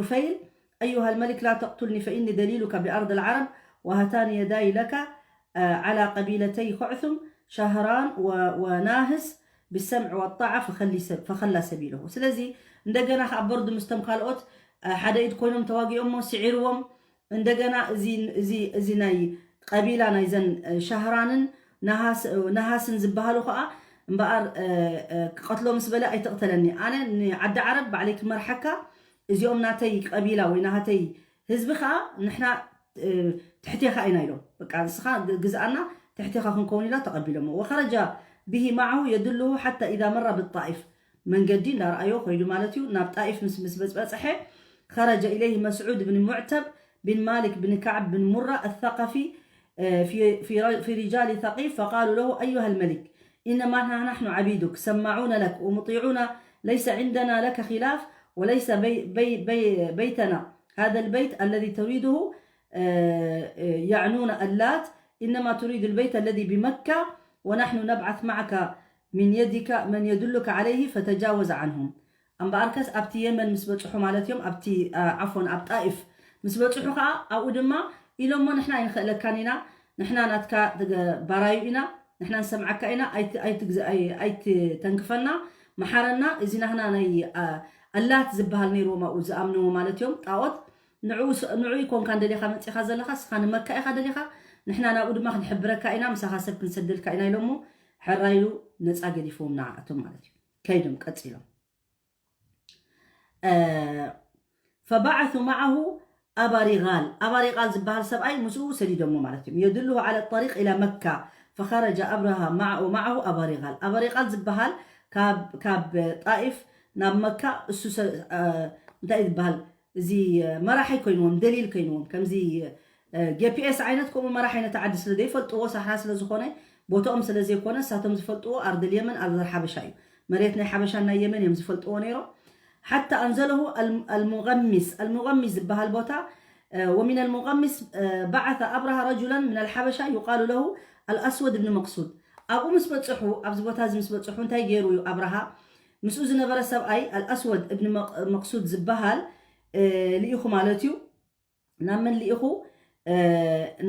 نفيل أيها الملك لا تقتلني فإني دليلك بأرض العرب وهاتان يداي لك على قبيلتي خعثم شهران وناهس بالسمع والطاعة فخلى سبيله. ስለዚ እንደገና ከኣ በርዱ ምስቶም ካልኦት ሓደ ኢድ ኮይኖም ተዋጊኦሞ ስዒርዎም። እንደገና እዚ ናይ ቀቢላ ናይዘን ሻህራንን ነሃስን ዝበሃሉ ከዓ እምበኣር ክቐትሎ ምስ በለ ኣይትቕተለኒ፣ ኣነ ንዓዲ ዓረብ ባዕለይ ክመርሓካ፣ እዚኦም ናተይ ቀቢላ ወይ ናሃተይ ህዝቢ ከዓ ንሕና ትሕቴኻ ኢና ኢሎም። በቃ ንስኻ ግዝኣና፣ ትሕቴኻ ክንከውን ኢላ ተቐቢሎሞ። وخرج به معه يدله حتى إذا مر بالطائف መንገዲ እንዳረኣዮ ከይዱ ማለት እዩ። ናብ ጣኢፍ ምስ ምስ በጽበጽሐ خرج إليه مسعود بن معتب بن مالك بن كعب بن مرة الثقفي في في في رجال ثقيف فقالوا له أيها الملك إنما نحن عبيدك سماعون لك ومطيعون ليس عندنا لك خلاف وليس بي بي بي بيتنا هذا البيت الذي تريده يعنون اللات إنما تريد البيت الذي بمكة ونحن نبعث معك من يدك من يدلك عليه فتجاوز عنهم. እምበኣርከስ ኣብቲ የመን ምስ በጽሑ ማለት እዮም፣ ኣብቲ ዓፎን ኣብ ጣኢፍ ምስ በጽሑ ከዓ ኣብኡ ድማ ኢሎሞ ንሕና ኣይንኽእለካን ኢና፣ ንሕና ናትካ ባራዩ ኢና፣ ንሕና ንሰምዓካ ኢና፣ ኣይትተንክፈና፣ መሓረና፣ እዚ ናህና ናይ ኣላት ዝበሃል ነይርዎም ኣብኡ ዝኣምንዎ ማለት እዮም ጣኦት ንዑ ንዑ ይኮንካ እንደሊኻ መጺኻ ዘለኻ ስኻ ንመካ ኢኻ ደሊኻ ንሕና ናብኡ ድማ ክንሕብረካ ኢና ምሳኻ ሰብ ክንሰደልካ ኢና ኢሎሞ ሕራይሉ ነጻ ገዲፍዎም ንዓኣቶም ማለት እዩ ከይዶም ቀጺሎም فبعثوا معه أبا رغال أبا رغال ዝበሃል ሰብኣይ ምስኡ ሰዲዶሞ ማለት እዩ يدله على الطريق إلى مكة فخرج أبرهة مع ومعه أبا رغال أبا رغال ዝበሃል ካብ ካብ ጣኢፍ ናብ መካ እሱ እንታይ ዝበሃል እዚ መራሒ ኮይንዎም ደሊል ኮይንዎም ከምዚ ጌፒኤስ ዓይነት ከምኡ መራሒ ነቲ ዓዲ ስለ ዘይፈልጥዎ ሳሕራ ስለ ዝኾነ ቦታኦም ስለ ዘይኮነ እሳቶም ዝፈልጥዎ ኣርድል የመን ኣርድል ሓበሻ እዩ መሬት ናይ ሓበሻ ናይ የመን እዮም ዝፈልጥዎ ነይሮም ሓታ ኣንዘለሁ ኣልሙቀሚስ ኣልሙቀሚስ ዝበሃል ቦታ ومن المغمس بعث أبرهة رجلا من الحبشة يقال له الأسود بن مقصود ኣብኡ ምስ በፅሑ ኣብዚ ቦታ እዚ ምስ በፅሑ እንታይ ገይሩ እዩ ኣብርሃ ምስኡ ዝነበረ ሰብኣይ ኣልኣስወድ እብኒ መቅሱድ ዝበሃል ልኢኹ ማለት እዩ ናብ መን ልኢኹ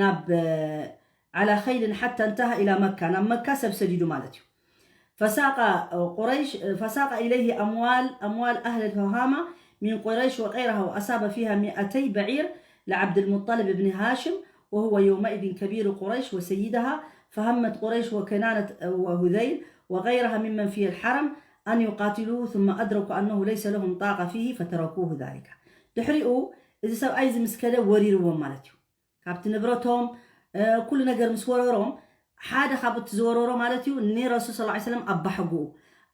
ናብ على خيل حتى انتهى إلى مكة ናብ መካ ሰብ ሰዲዱ ማለት እዩ فساق قريش فساق إليه أموال أموال أهل تهامة من قريش وغيرها وأصاب فيها مئتي بعير لعبد المطلب بن هاشم وهو يومئذ كبير قريش وسيدها فهمت قريش وكنانة وهذيل وغيرها ممن في الحرم أن يقاتلوه ثم أدركوا أنه ليس لهم طاقة فيه فتركوه ذلك ድሕሪኡ እዚ ሰብኣይ እዚ ምስ ከደ ወሪርዎም ማለት እዩ ካብቲ ንብረቶም ኩሉ ነገር ምስ ወረሮም ሓደ ካብ እቲ ዝወረሮ ማለት እዩ ንረሱል ስ ሰለም ኣባሓጉኡ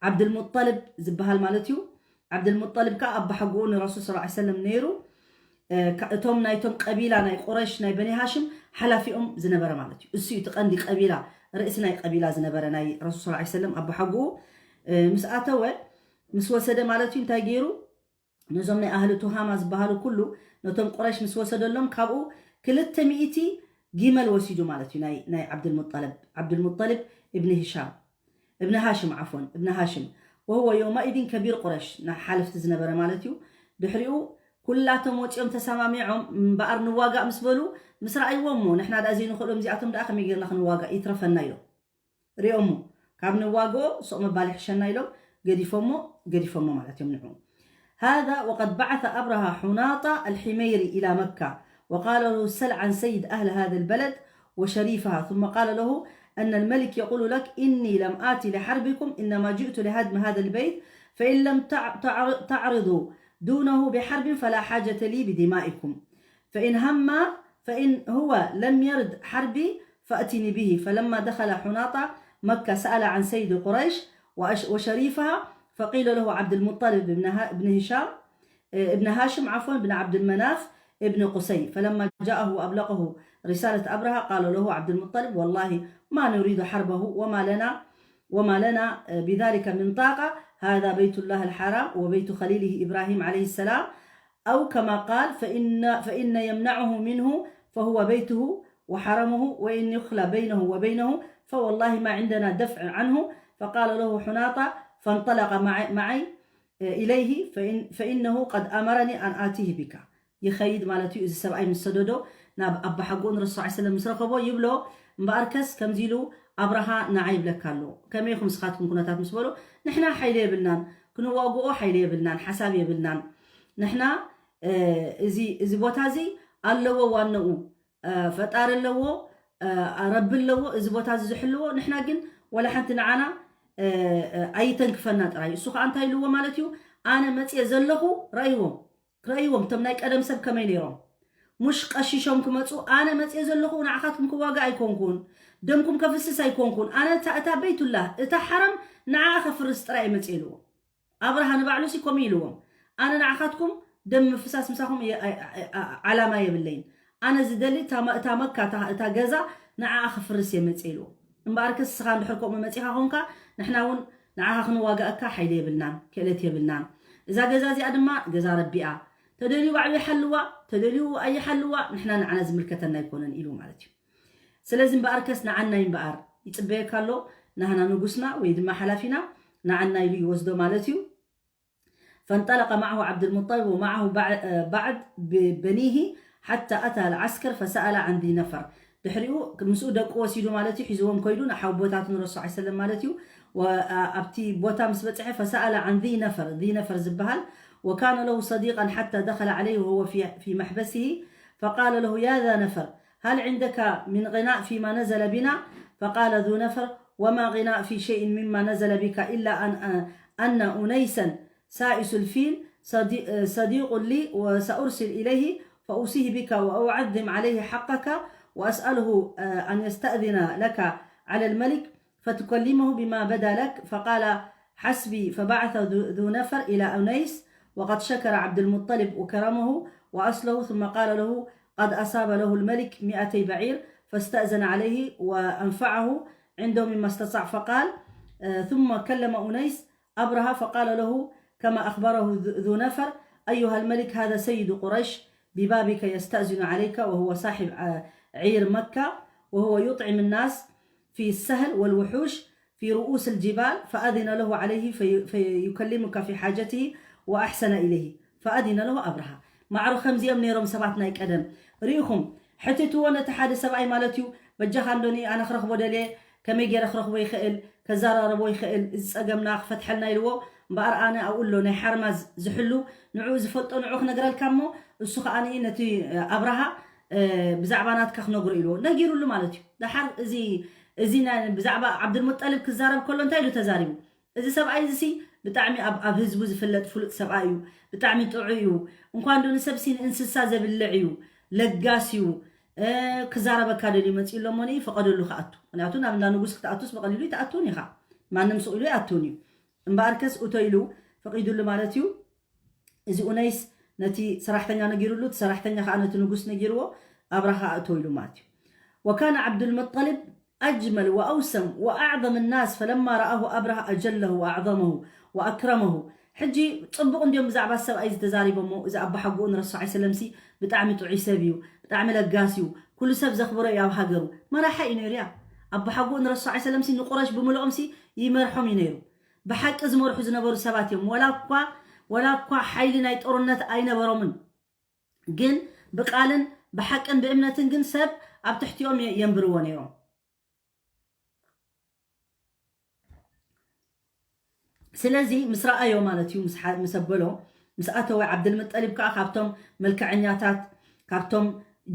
ዓብድልሙጠልብ ዝበሃል ማለት እዩ ዓብድልሙጠልብ ከዓ ኣባሓጉኡ ንረሱል ስ ሰለም ነይሩ እቶም ናይቶም ቀቢላ ናይ ቁረሽ ናይ በኒ ሃሽም ሓላፊኦም ዝነበረ ማለት እዩ እሱ እቲ ቀንዲ ቀቢላ ርእሲ ናይ ቀቢላ ዝነበረ ናይ ረሱል ስ ሰለም ኣባሓጉኡ ምስ ኣተወ ምስ ወሰደ ማለት እዩ እንታይ ገይሩ ነዞም ናይ ኣህሊ ቱሃማ ዝበሃሉ ኩሉ ነቶም ቁረሽ ምስ ወሰደሎም ካብኡ ክልተ ሚእቲ ጊመል ወሲዱ ማለት እዩ ናይ ናይ ዓብድልሙጠለብ ዓብድልሙጠልብ እብኒ ሂሻም እብኒ ሃሽም ዓፎን እብኒ ሃሽም وهو يومئذ كبير قريش ሓለፍቲ ዝነበረ ማለት እዩ ድሕሪኡ ኩላቶም ወፂኦም ተሰማሚዖም እምበኣር ንዋጋእ ምስ በሉ፣ ምስ ረኣይዎም እሞ ንሕና ደኣ ዘይንኽእሎም እዚኣቶም ደኣ ከመይ ጌርና ክንዋጋእ ይትረፈና ኢሎም። ሪኦሞ ካብ ንዋግኦ ሱቕ ምባል ይሕሸና ኢሎም ገዲፎሞ፣ ገዲፎሞ ማለት እዮም ንዑ። هذا وقد بعث أبرهة حناطة الحميري إلى مكة وقال له: سل عن سيد أهل هذا البلد وشريفها، ثم قال له: أن الملك يقول لك: إني لم آت لحربكم، إنما جئت لهدم هذا البيت، فإن لم تع-، تعر-، تعرضوا دونه بحرب فلا حاجة لي بدمائكم، فإن هم، فإن هو لم يرد حربي فأتني به. فلما دخل حناطة مكة سأل عن سيد قريش وأش-، وشريفها، فقيل له عبد المطلب بن ه-، بن هشام، آه، ابن هاشم، عفوا، بن عبد المناف ابن قصي. فلما جاءه وأبلغه رسالة أبرهة، قال له عبد المطلب: والله ما نريد حربه، وما لنا، وما لنا، آه، بذلك من طاقة. هذا بيت الله الحرام وبيت خليله إبراهيم عليه السلام، أو كما قال: فإن، فإن يمنعه منه فهو بيته وحرمه، وإن يخلى بينه وبينه فوالله ما عندنا دفع عنه. فقال له حناطة: فانطلق معي، معي إليه، فإن، فإنه قد أمرني أن آتيه بك. ይኸይድ ማለት እዩ። እዚ ሰብኣይ ምስ ሰደዶ ናብ ኣባሓጎኡ ንረሱል ሰለላሁ ዐለይሂ ወሰለም ምስ ረኸቦ ይብሎ፣ እምበኣርከስ ከምዚ ኢሉ ኣብርሃ ንዓ ይብለካ ኣሎ። ከመይ ኢኹም ንስኻትኩም ኩነታት ምስ በሎ፣ ንሕና ሓይሊ የብልናን፣ ክንዋግኦ ሓይሊ የብልናን፣ ሓሳብ የብልናን። ንሕና፣ እ፣ እዚ፣ እዚ ቦታ እዚ ኣለዎ ዋንኡ፣ እ፣ ፈጣሪ ኣለዎ፣ እ፣ ረቢ ኣለዎ፣ እዚ ቦታ እዚ ዝሕልዎ። ንሕና ግን ወላ ሓንቲ ንዓና፣ እ፣ እ፣ ኣይተንክፈና ጥራይ። እሱ ኸኣ እንታይ ኢልዎ ማለት እዩ? ኣነ መጽየ ዘለኹ፣ ረእይዎም፣ ረእይዎም፣ እቶም ናይ ቀደም ሰብ ከመይ ነይሮም? ሙሽ ቀሺሾም ክመጹ፣ ኣነ መጽየ ዘለኹ ንዓኻትኩም ክዋጋ ኣይኮንኩን፣ ደምኩም ከፍስስ ኣይኮንኩን። ኣነ እታ፣ እታ በይቱላህ፣ እታ ሓረም ንዓኣ ከፍርስ ጥራይ እየ መጽየ ኢልዎም። ኣብርሃ ንባዕሉ ሲ ከምኡ ኢልዎም፣ ኣነ ንዓኻትኩም ደም ምፍሳስ ምሳኹም እየ፣ ኣይ-፣ ኣይ-፣ ኣ-፣ ዓላማ የብለይን። ኣነ ዝደሊ እታ መ-፣ እታ መካ፣ እታ፣ እታ ገዛ ንዓኣ ክፍርስ እየ መጽየ ኢልዎም። እምበኣርከስ ንስኻ እንድሕር ከምኡ መጺኻ ኾንካ፣ ንሕና እውን ንዓኻ ክንዋጋእካ ሓይሊ የብልናን፣ ክእለት የብልናን። እዛ ገዛ እዚኣ ድማ ገዛ ረቢ እያ። ተደልዩ ባዕሉ ይሓልዋ፣ ተደልዩ ኣይሓልዋ፣ ንሕና ንዓና ዝምልከተና ኣይኮነን ኢሉ ማለት እዩ። ስለዚ እምበኣርከስ ንዓናይ እምበኣር ይጽበየካ ኣሎ፣ ናህና ንጉስና ወይ ድማ ሓላፊና ንዓና ኢሉ ይወስዶ ማለት እዩ። فانطلق معه عبد المطلب ومعه بع-، بعد ب-، بنيه حتى أتى العسكر فسأل عن ذي نفر. ድሕሪኡ ምስኡ ደቁ ወሲዱ ማለት እዩ፣ ሒዝዎም ኮይዱ ንሓውቦታቱ ንረሱል ሰለላሁ ዐለይሂ ወሰለም ማለት እዩ። ወ-፣ ኣ-፣ ኣብቲ ቦታ ምስ በጽሐ فسأل عن ذي نفر، ذي نفر ዝበሃል، وكان له صديقا حتى دخل عليه وهو في، في محبسه فقال له: يا ذا نفر، هل عندك من غناء فيما نزل بنا؟ فقال ذو نفر: وما غناء في شيء مما نزل بك إلا أن، أن أنيسا سائس الفيل صدي-، صديق لي، وسأرسل إليه فأوصيه بك وأعظم عليه حقك، وأسأله، آه، أن يستأذن لك على الملك فتكلمه بما بدا لك. فقال: حسبي. فبعث ذو، ذو نفر إلى أنيس، وقد شكر عبد المطلب وكرمه وأصله، ثم قال له: قد أصاب له الملك مائتي بعير، فاستأذن عليه وأنفعه عنده مما استطاع. فقال، آه، ثم كلم أنيس أبرهة فقال له كما أخبره ذو، ذو نفر: أيها الملك، هذا سيد قريش ببابك يستأذن عليك، وهو صاحب، آه، عير مكة، وهو يطعم الناس في السهل والوحوش في رؤوس الجبال، فأذن له عليه في-، فيكلمك في حاجته وأحسن إليه، فأذن له أبرهة. ማዕሮ ከምዚኦም ነይሮም ሰባት ናይ ቀደም። ርኢኹም፣ ሕትትዎ ነቲ ሓደ ሰብኣይ ማለት እዩ፣ በጃኻ እንዶኒ ኣነ ክረኽቦ ደልየ፣ ከመይ ገይረ ክረኽቦ ይኽእል፣ ከዘራርቦ ይኽእል፣ እዚ ጸገምና ክፈትሐልና ኢልዎ። እምበኣር ኣነ ኣብኡ ኣሎ ናይ ሓርማዝ ዝሕሉ፣ ንዕኡ ዝፈልጦ ንዕኡ ክነግረልካ እሞ፣ እሱ ከኣ ነቲ ኣብርሃ፣ እ፣ ብዛዕባ ናትካ ክነግሮ ኢልዎ። ነጊሩሉ ማለት እዩ። ደሓር እዚ፣ እዚ ናይ፣ ብዛዕባ ዓብዱልሙጠልብ ክዛረብ ከሎ እንታይ ኢሉ ተዛሪቡ? እዚ ሰብኣይ እዚ ሲ ብጣዕሚ ኣብ፣ ኣብ ህዝቡ ዝፍለጥ ፍሉጥ ሰብኣይ እዩ። ብጣዕሚ ጥዑይ እዩ። እንኳን ዶ ንሰብ ሲ ንእንስሳ ዘብልዕ እዩ። ለጋስ እዩ። እ፣ ክዛረበካ ደልዩ መጺኡ ኣሎ እሞ ፍቐደሉ ክኣቱ። ምክንያቱ ናብ እንዳ ንጉስ ክትኣቱስ ብቐሊሉ ኣይትኣቱን ኢኻ። ማንም ስቕ ኢሉ ኣይኣቱን እዩ። እምበኣርከስ እቶ ኢሉ ፈቒዱሉ ማለት እዩ። እዚ ኡነይስ ነቲ ሰራሕተኛ ነጊሩሉ፣ እቲ ሰራሕተኛ ከኣ ነቲ ንጉስ ነጊርዎ፣ ኣብርሃ እቶ ኢሉ ማለት እዩ። وكان عبد المطلب أجمل وأوسم وأعظم الناس، فلما رآه أبرهة أجله وأعظمه وأكرمه። ሕጂ ጽቡቕ እንድዮም ብዛዕባ ሰብኣይ ዝተዛሪቦሞ፣ እዚ ኣቦሓጎኡ ንረሱል ሰለላሁ ዐለይሂ ወሰለም ሲ ብጣዕሚ ጥዑይ ሰብ እዩ፣ ብጣዕሚ ለጋስ እዩ፣ ኩሉ ሰብ ዘኽብሮ እዩ ኣብ ሃገሩ። መራሒ እዩ ነይሩ እያ። ኣቦሓጎኡ ንረሱል ሰለላሁ ዐለይሂ ወሰለም ሲ ንቁረሽ ብምልኦም ሲ ይመርሖም እዩ ነይሩ። ብሓቂ ዝመርሑ ዝነበሩ ሰባት እዮም። ወላ እኳ፣ ወላ እኳ ሓይሊ ናይ ጦርነት ኣይነበሮምን። ግን ብቃልን ብሓቅን ብእምነትን ግን ሰብ ኣብ ትሕቲኦም የንብርዎ ነይሮም። ስለዚ ምስ ረኣዮ ማለት እዩ ምስ ኣበሎ ምስ ኣተወ ዓብድልመጠሊብ ከዓ ካብቶም መልክዐኛታት ካብቶም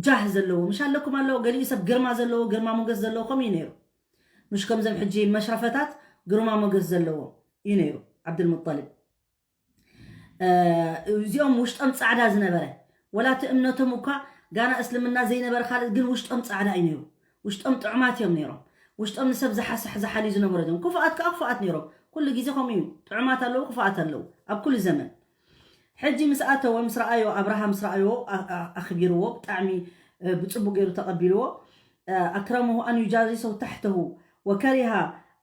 ጃህ ዘለዎ ምሽ ኣለኩም ኣሎ ገሊኡ ሰብ ግርማ ዘለዎ ግርማ ሞገስ ዘለዎ ከምኡ እዩ ነይሩ። ምሽ ከምዞም ሕጂ መሽረፈታት ግርማ ሞገስ ዘለዎ እዩ ነይሩ ዓብድልሙጠሊብ። እዚኦም ውሽጦም ፃዕዳ ዝነበረ ወላቲ እምነቶም እኳ ጋና እስልምና ዘይነበረ ካልእ ግን ውሽጦም ፃዕዳ እዩ ነይሩ። ውሽጦም ጥዑማት እዮም ነይሮም። ውሽጦም ንሰብ ዝሓስሕ ዝሓልዩ ዝነበሩ እዮም። ክፉኣት ከዓ ክፉኣት ነይሮም። ኩሉ ግዜ ከምኡ እዩ። ጥዑማት ኣለዉ፣ ክፉኣት ኣለዉ ኣብ ኩሉ ዘመን። ሕጂ ምስ ኣተወ ምስ ረኣዮ ኣብርሃ ምስ ረኣዮ ኣኽቢርዎ ብጣዕሚ ብፅቡቅ ገይሩ ተቐቢልዎ። ኣክረመሁ ኣን ዩጃሊሰሁ ታሕተሁ ወከሪሃ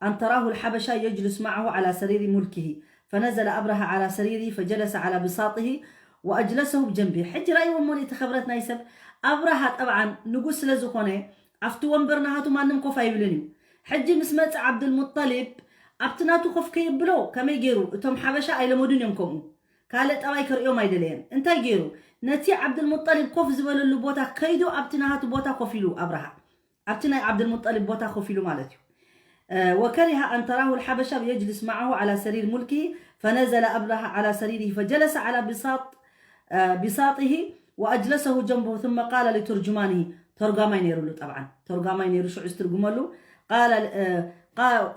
ኣን ተራሁ ልሓበሻ የጅልስ መዓሁ ዓላ ሰሪሪ ሙልኪሂ ፈነዘለ ኣብርሃ ዓላ ሰሪሪ ፈጀለሰ ዓላ ብሳጢሂ ወኣጅለሰሁ ብጀንቢ። ሕጂ ረእይዎ እሞ እቲ ክብረት ናይ ሰብ ኣብርሃ ጠብዓን ንጉስ ስለ ዝኾነ ኣብቲ ወንበር ናሃቱ ማንም ኮፍ ኣይብልን እዩ። ሕጂ ምስ መፀ ዓብዱልሙጠሊብ ኣብቲ ናቱ ኮፍ ከየብሎ ከመይ ገይሩ? እቶም ሓበሻ ኣይለመዱን እዮም ከምኡ። ካልእ ጠባይ ከርእዮም ኣይደለየን። እንታይ ገይሩ? ነቲ ዓብዱልሙጠሊብ ኮፍ ዝበለሉ ቦታ ከይዱ ኣብቲ ናሃቱ ቦታ ኮፍ ኢሉ ኣብርሃ ኣብቲ ናይ ዓብዱልሙጠሊብ ቦታ ኮፍ ኢሉ ማለት እዩ። وكره أن تراه الحبشة يجلس معه على سرير ملكه فنزل أبرهة على سريره فجلس على بساط بساطه وأجلسه جنبه ثم قال لترجمانه ተርጓማይ ነይሩሉ ጠብዓን ተርጓማይ ነይሩ ሽዑ ዝትርጉመሉ قال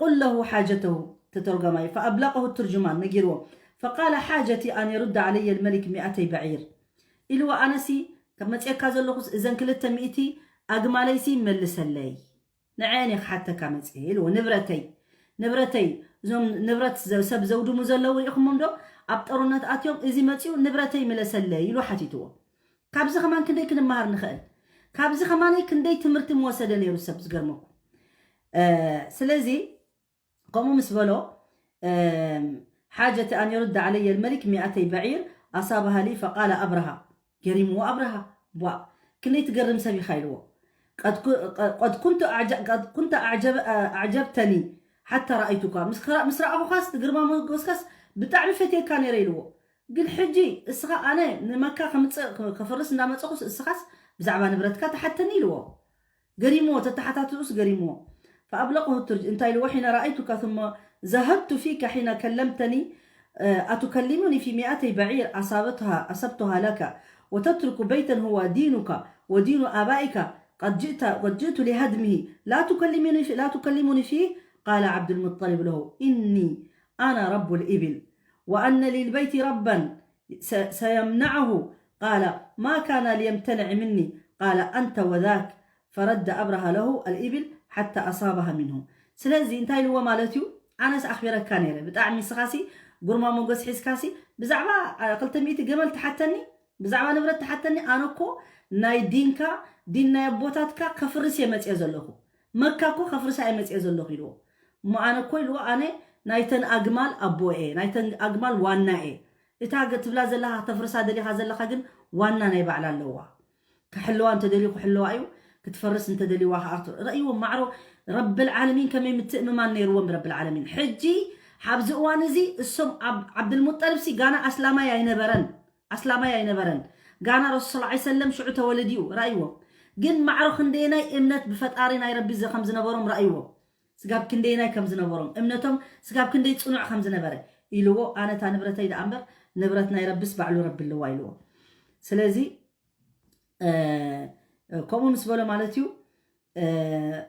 قل له حاجته ተተርጓማይ فأبلغه الترجمان ነጊርዎ فقال حاجتي أن يرد علي الملك مئتي بعير ኢልዎ ኣነሲ ካብ መፅየካ ዘለኹስ እዘን ክልተ ሚእቲ ኣግማለይሲ መልሰለይ ንዐየን እየ ክሓተካ መፅየ ኢልዎ ንብረተይ ንብረተይ እዞም ንብረት ሰብ ዘውድሙ ዘለዉ ርኢኹሞም ዶ ኣብ ጠሩነት ኣትዮም እዚ መፅኡ ንብረተይ ምለሰለይ ኢሉ ሓቲትዎ ካብዚ ከማን ክንደይ ክንመሃር ንኽእል ካብዚ ከማነይ ክንደይ ትምህርቲ ምወሰደ ነይሩ ሰብ ዝገርመኩም ስለዚ ከምኡ ምስ በሎ ሓጀቲ ኣን የርድ ዓለየ ልመሊክ ሚኣተይ በዒር ኣሳባሃ ሊ ፈቃለ ኣብርሃ ገሪምዎ ኣብርሃ ቧ ክንደይ ትገርም ሰብ ኢኻ ኢልዎ قد كنت كنت أعجبتني حتى رأيتك ምስ ረኣኹኻስ ግርማ ሞገስካስ ብጣዕሚ ፈትየካ ነይረ ኢልዎ ግን ሕጂ እስኻ ኣነ ንመካ ከምፅእ ከፍርስ እንዳመፀኹስ እስኻስ ብዛዕባ ንብረትካ ተሓተኒ ኢልዎ ገሪምዎ ተተሓታትኡስ ገሪምዎ فأبلغه الترج እንታይ ኢልዎ حين رأيتك ثم زهدت فيك حين كلمتني أتكلمني في مئتي بعير أصابتها أصبتها لك وتترك بيتا هو دينك ودين آبائك قد جئت قد جئت لهدمه لا تكلمني في لا تكلمني فيه قال عبد المطلب له إني أنا رب الإبل وأن للبيت ربا سيمنعه قال ما كان ليمتنع مني قال أنت وذاك فرد أبرهة له الإبل حتى أصابها منه ስለዚ እንታይ ኢልዎ ማለት እዩ ኣነስ ኣኽቢረካ ነይረ ብጣዕሚ ንስኻሲ ግርማ ሞገስ ሒዝካሲ ብዛዕባ ክልተ ሚእቲ ገመል ትሓተኒ ብዛዕባ ንብረት ትሓተኒ ኣነ እኮ ናይ ዲንካ ዲን ናይ ኣቦታትካ ከፍርስ እየ መፅየ ዘለኹ መካ እኮ ከፍርሳ እየ መፅየ ዘለኹ ኢልዎ እሞ ኣነ እኮ ኢልዎ ኣነ ናይተን ኣግማል ኣቦ እየ ናይተን ኣግማል ዋና እየ እታ ትብላ ዘለኻ ተፍርሳ ደሊኻ ዘለኻ ግን ዋና ናይ ባዕላ ኣለዋ ክሕልዋ እንተደልዩ ክሕልዋ እዩ ክትፈርስ እንተደልዋ ከዓ ረእይዎም ማዕሮ ረብል ዓለሚን ከመይ ምትእምማን ነይርዎም ብረብል ዓለሚን ሕጂ ኣብዚ እዋን እዚ እሶም ዓብድልሙጠልብ ሲ ጋና ኣስላማይ ኣይነበረን ኣስላማይ ኣይነበረን ጋና ረሱል ስ ሰለም ሽዑ ተወለድዩ ረእይዎም ግን ማዕሮ ክንደየናይ እምነት ብፈጣሪ ናይ ረቢ ከም ዝነበሮም ረእይዎም ስጋብ ክንደየናይ ከም ዝነበሮም እምነቶም ስጋብ ክንደይ ፅኑዕ ከም ዝነበረ ኢልዎ ኣነ እታ ንብረተይ ደኣ እምበር ንብረት ናይ ረብስ ባዕሉ ረቢ ኣለዋ ኢልዎ ስለዚ ከምኡ ምስ በሎ ማለት እዩ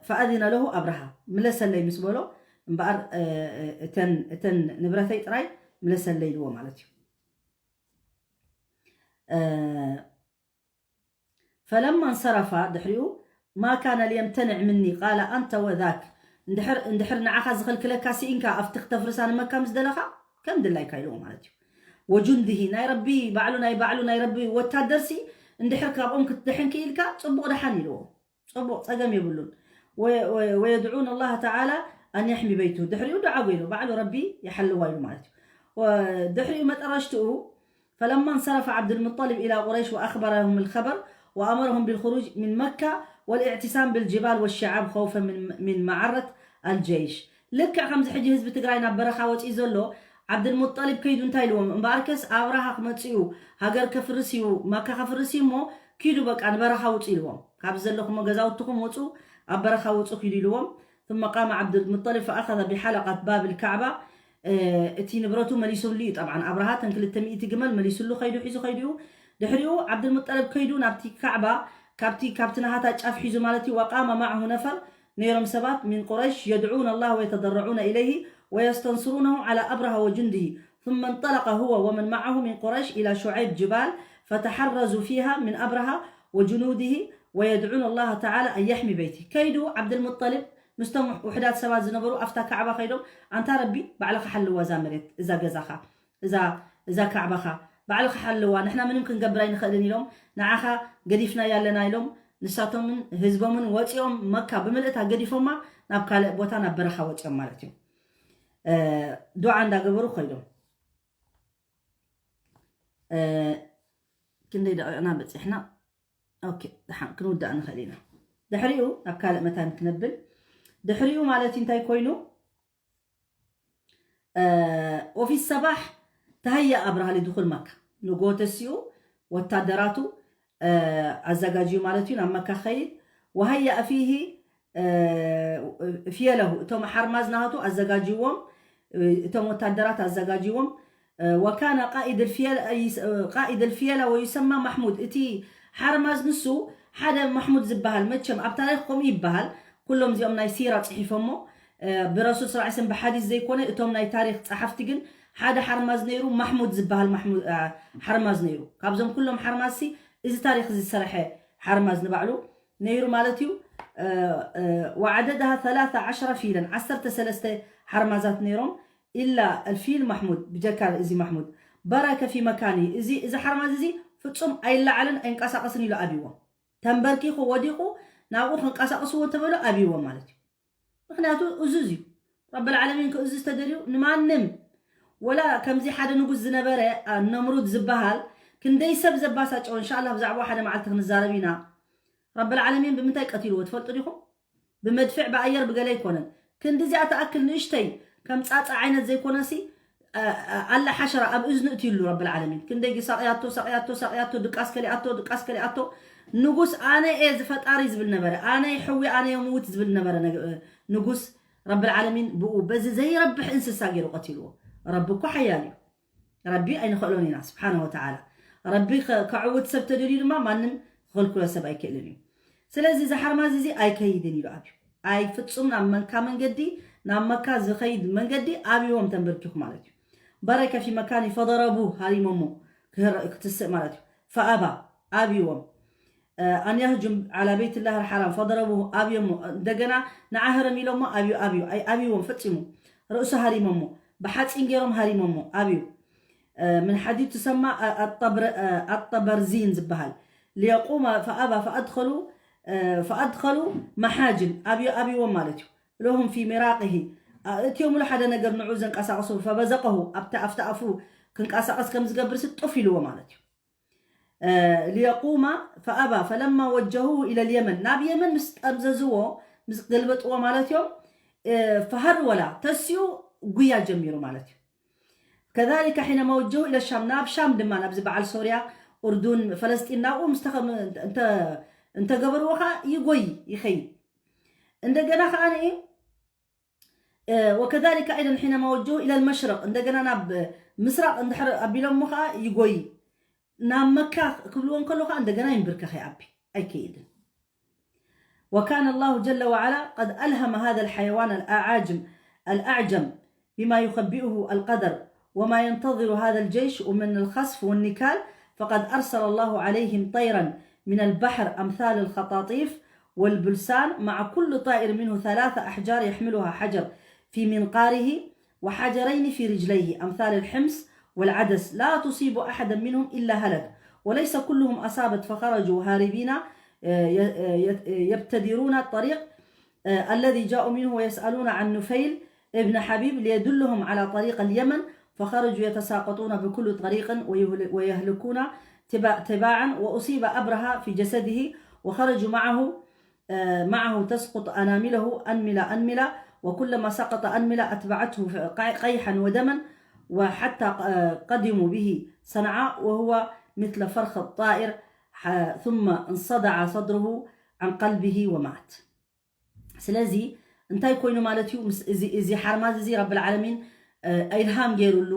ፈኣዚነ ለሁ ኣብርሃ ምለሰለይ ምስ በሎ እምበኣር እተን ንብረተይ ጥራይ ምለሰለይ ኢልዎ ማለት እዩ ፈለማ እንሰረፋ ድሕሪኡ ማ ካነ ልየምተንዕ ምኒ ቃለ ኣንተ ወዛክ እንድሕር ንዓኻ ዝኸልክለካ ስኢንካ ኣብቲ ክተፍርሳ ንመካ ምስ ደለኻ ከም ድላይካ ኢልዎ ማለት እዩ ወጁንድሂ ናይ ረቢ ባዕሉ ናይ ባዕሉ ናይ ረቢ ወታደር ሲ እንድሕር ካብኦም ክትድሕን ክኢልካ ፅቡቕ ደሓን ኢልዎ ፅቡቕ ፀገም የብሉን ወየድዑን ኣላህ ተዓላ ኣን የሕሚ በይቱ ድሕሪኡ ዱዓ ገይሩ ባዕሉ ረቢ ይሓልዋ ኢሉ ማለት እዩ ድሕሪኡ መጠረሽትኡ فلما انصرف عبد المطلب إلى قريش وأخبرهم الخبر وأمرهم بالخروج من مكة والاعتصام بالجبال والشعاب خوفا من من معرة الجيش ልክዕ ከምዚ ሕጂ ህዝቢ ትግራይ ናብ በረኻ ወፂኡ ዘሎ ዓብድልሙጠሊብ ከይዱ እንታይ ኢልዎም? እምበኣርከስ ኣብርሃ ክመጽእ እዩ፣ ሃገር ከፍርስ እዩ፣ መካ ከፍርስ እዩ እሞ ኪዱ በቃ ንበረኻ ውጹ ኢልዎም። ካብ ዘለኹሞ ገዛውትኹም ውጹ፣ ኣብ በረኻ ውጹ ኪዱ ኢልዎም። ثم قام عبد المطلب فأخذ بحلقة باب الكعبة እቲ ንብረቱ መሊሱሉ እዩ። ጠብዓን ኣብርሃ ተን ክልተ ሚእቲ ግመል መሊሱሉ ከይዱ ሒዙ ከይዱ እዩ። ድሕሪኡ ዓብድልሙጠለብ ከይዱ ናብቲ ካዕባ ካብቲ ካብቲ ናሃታ ጫፍ ሒዙ ማለት እዩ። وقام معه نفر ነይሮም ሰባት من قريش يدعون الله ويتضرعون إليه ويستنصرونه على أبرهة وجنده ثم انطلق هو ومن معه من قريش إلى شعيب جبال فتحرزوا فيها من أبرهة وجنوده ويدعون الله تعالى أن يحمي بيته. ከይዱ ዓብድልሙጠልብ ምስቶም ውሕዳት ሰባት ዝነበሩ ኣብታ ካዕባ ከይዶም ኣንታ ረቢ ባዕልኻ ሓልዋ እዛ መሬት እዛ ገዛኻ እዛ እዛ ካዕባኻ ባዕልኻ ሓልዋ ንሕና ምንም ክንገብር ኣይንኽእልን ኢሎም ንዓኻ ገዲፍና ያለና ኢሎም ንሳቶምን ህዝቦምን ወፂኦም መካ ብምልእታ ገዲፎማ ናብ ካልእ ቦታ ናብ በረኻ ወፂኦም ማለት እዩ። ዱዓ እንዳገበሩ ከይዶም ክንደይ ደቂቕና በፂሕና? ኦኬ ደሓን ክንውዳእ ንኽእል ኢና። ድሕሪኡ ናብ ካልእ መታን ክነብል ድሕሪኡ ማለት እንታይ ኮይኑ وفي الصباح تهيأ أبرهة لدخول مكة ንጎ ተሲኡ ወታደራቱ ኣዘጋጅዩ ማለት እዩ ናብ መካ ኸይድ وهيأ فيه ፍየለሁ እቶም ሓርማዝ ናሃቱ ኣዘጋጅዎም እቶም ወታደራት ኣዘጋጅዎም وكان قائد الفيل قائد الفيلة ويسمى محمود እቲ ሓርማዝ ንሱ ሓደ ማሕሙድ ዝበሃል መቸም ኣብ ታሪክ ከምኡ ይበሃል ኩሎም እዚኦም ናይ ሲራ ፅሒፎሞ ብረሱል ስ ስም ብሓዲስ ዘይኮነ እቶም ናይ ታሪክ ፀሓፍቲ ግን ሓደ ሓርማዝ ነይሩ ማሕሙድ ዝበሃል ሓርማዝ ነይሩ ካብዞም ኩሎም ሓርማዝ ሲ እዚ ታሪክ ዝሰርሐ ሓርማዝ ንባዕሉ ነይሩ ማለት እዩ وعددها ثلاث عشرة فيلا ዓሰርተ ሰለስተ ሓርማዛት ነይሮም إلا الفيل محمود ብጀካ እዚ ማሕሙድ برك في مكانه እዚ እዚ ሓርማዝ እዚ ፍጹም ኣይለዓልን ኣይንቀሳቀስን ኢሉ ኣብይዎም ተንበርኪኹ ወዲቁ ናብኡ ክንቀሳቀስዎ እንተበሉ ኣብይዎም ማለት እዩ ምክንያቱ እዙዝ እዩ ረብ العالمين ክእዝዝ ተደልዩ ንማንም ወላ ከምዚ ሓደ ንጉስ ዝነበረ ነምሩድ ዝበሃል ክንደይ ሰብ ዘባሳጨወ እንሻላ ብዛዕባ ሓደ መዓልቲ ክንዛረብ ኢና ረብ العالمين ብምንታይ ቀቲልዎ ትፈልጡ ዲኹም ብመድፍዕ ብኣየር ብገለ ኣይኮነን ክንዲ እዚኣ ትኣክል ንእሽተይ ከም ፃፃ ዓይነት ዘይኮነሲ ኣላ ሓሸራ ኣብ እዝኑ እትይሉ ረብ العالمين ክንደይ ሳቅያቶ ሳቅያቶ ሳቅያቶ ድቃስ ከሊኣቶ ድቃስ ከሊኣቶ ንጉስ ኣነ እየ ዝፈጣሪ ዝብል ነበረ ኣነ ሕዊ ኣነ የምውት ዝብል ነበረ ንጉስ ረብ العالمين ብኡ በዚ ዘይረብሕ እንስሳ ገይሩ ቀቲልዎ ረቢ እኮ ሓያል እዩ ረቢ ኣይንኽእሎን ኢና ስብሓነ ወተዓላ ረቢ ከዕውት ሰብ ተደልዩ ድማ ማንም ክኽልክሎ ሰብ ኣይክእልን እዩ ስለዚ እዚ ሓርማዝ እዚ ኣይከይድን ኢሉ ኣብዩ ኣይ ፍጹም ናብ መንካ መንገዲ ናብ መካ ዝኸይድ መንገዲ ኣብዎም ተንበርኪኹ ማለት እዩ በረከ ፊ መካኒ ፈደረቡ ሃሪሞሞ ክትስእ ማለት እዩ ፈኣባ ኣብዎም ኣን የህጁም ዓላ ቤት ላህ ልሓራም ፈደረቡ ኣብዮሞ እንደገና ንዓህርም ኢሎሞ ኣብዩ ኣብዩ ኣይ ኣብዎም ፈጺሙ ርእሱ ሃሪሞሞ ብሓፂን ገይሮም ሃሪሞሞ ኣብዩ ምን ሓዲድ ትሰማ ኣጠበርዚን ዝበሃል ሊየቁመ ፈኣባ ፈኣድኸሉ ፈኣድኸሉ መሓጅን ኣብዩ ኣብዎም ማለት እዩ ለሁም ፊ ሚራቅሂ እትዮምሉ ሓደ ነገር ንዑ ዘንቀሳቀሱ ፈበዘቀሁ ኣብቲ ኣብቲ ኣፉ ክንቀሳቀስ ከም ዝገብር ሲ ጡፍ ኢልዎ ማለት እዩ ሊየቁማ ፈኣባ ፈለማ ወጀሁሁ ኢለ ልየመን ናብ የመን ምስ ጠምዘዝዎ ምስ ገልበጥዎ ማለት እዮም ፈሃር ወላ ተሲኡ ጉያ ጀሚሩ ማለት እዩ ከذلك حينما وجهوا إلى الشام ናብ ሻም ድማ ናብዚ በዓል ሶርያ ኡርዱን ፈለስጢን ናብኡ ምስ እንተገበርዎ ከዓ ይጎይ ይኸይድ እንደገና ከዓ ንኢ وكذلك أيضا حينما وجهوا إلى المشرق እንደገና ናብ ምስራቅ እንድሕር ኣቢሎሞ ከዓ ይጎይ ናብ መካ ክብልዎ እንከሎ ከዓ እንደገና ይንብርከኽ ይኣቢ ኣይከይድን وكان الله جل وعلا قد ألهم هذا الحيوان الأعاجم الأعجم بما يخبئه القدر وما ينتظر هذا الجيش ومن الخسف والنكال فقد أرسل الله عليهم طيرا من البحر أمثال الخطاطيف والبلسان مع كل طائر منه ثلاثة أحجار يحملها حجر في منقاره وحجرين في رجليه أمثال الحمص والعدس لا تصيب أحدا منهم إلا هلك وليس كلهم أصابت فخرجوا هاربين يبتدرون الطريق الذي جاءوا منه ويسألون عن نفيل ابن حبيب ليدلهم على طريق اليمن فخرجوا يتساقطون بكل طريق ويهلكون تباعا وأصيب أبرهة في جسده وخرجوا معه معه تسقط أنامله أنملة أنملة وكلما سقط أنملة أتبعته قيحا ودما وحتى قدموا به صنعاء وهو مثل فرخ الطائر، ثم انصدع صدره عن قلبه ومات. ስለዚ እንታይ ኮይኑ ማለት እዩ? እዚ ሓርማዝ እዚ ረብል ዓለሚን ኢልሃም ገይሩሉ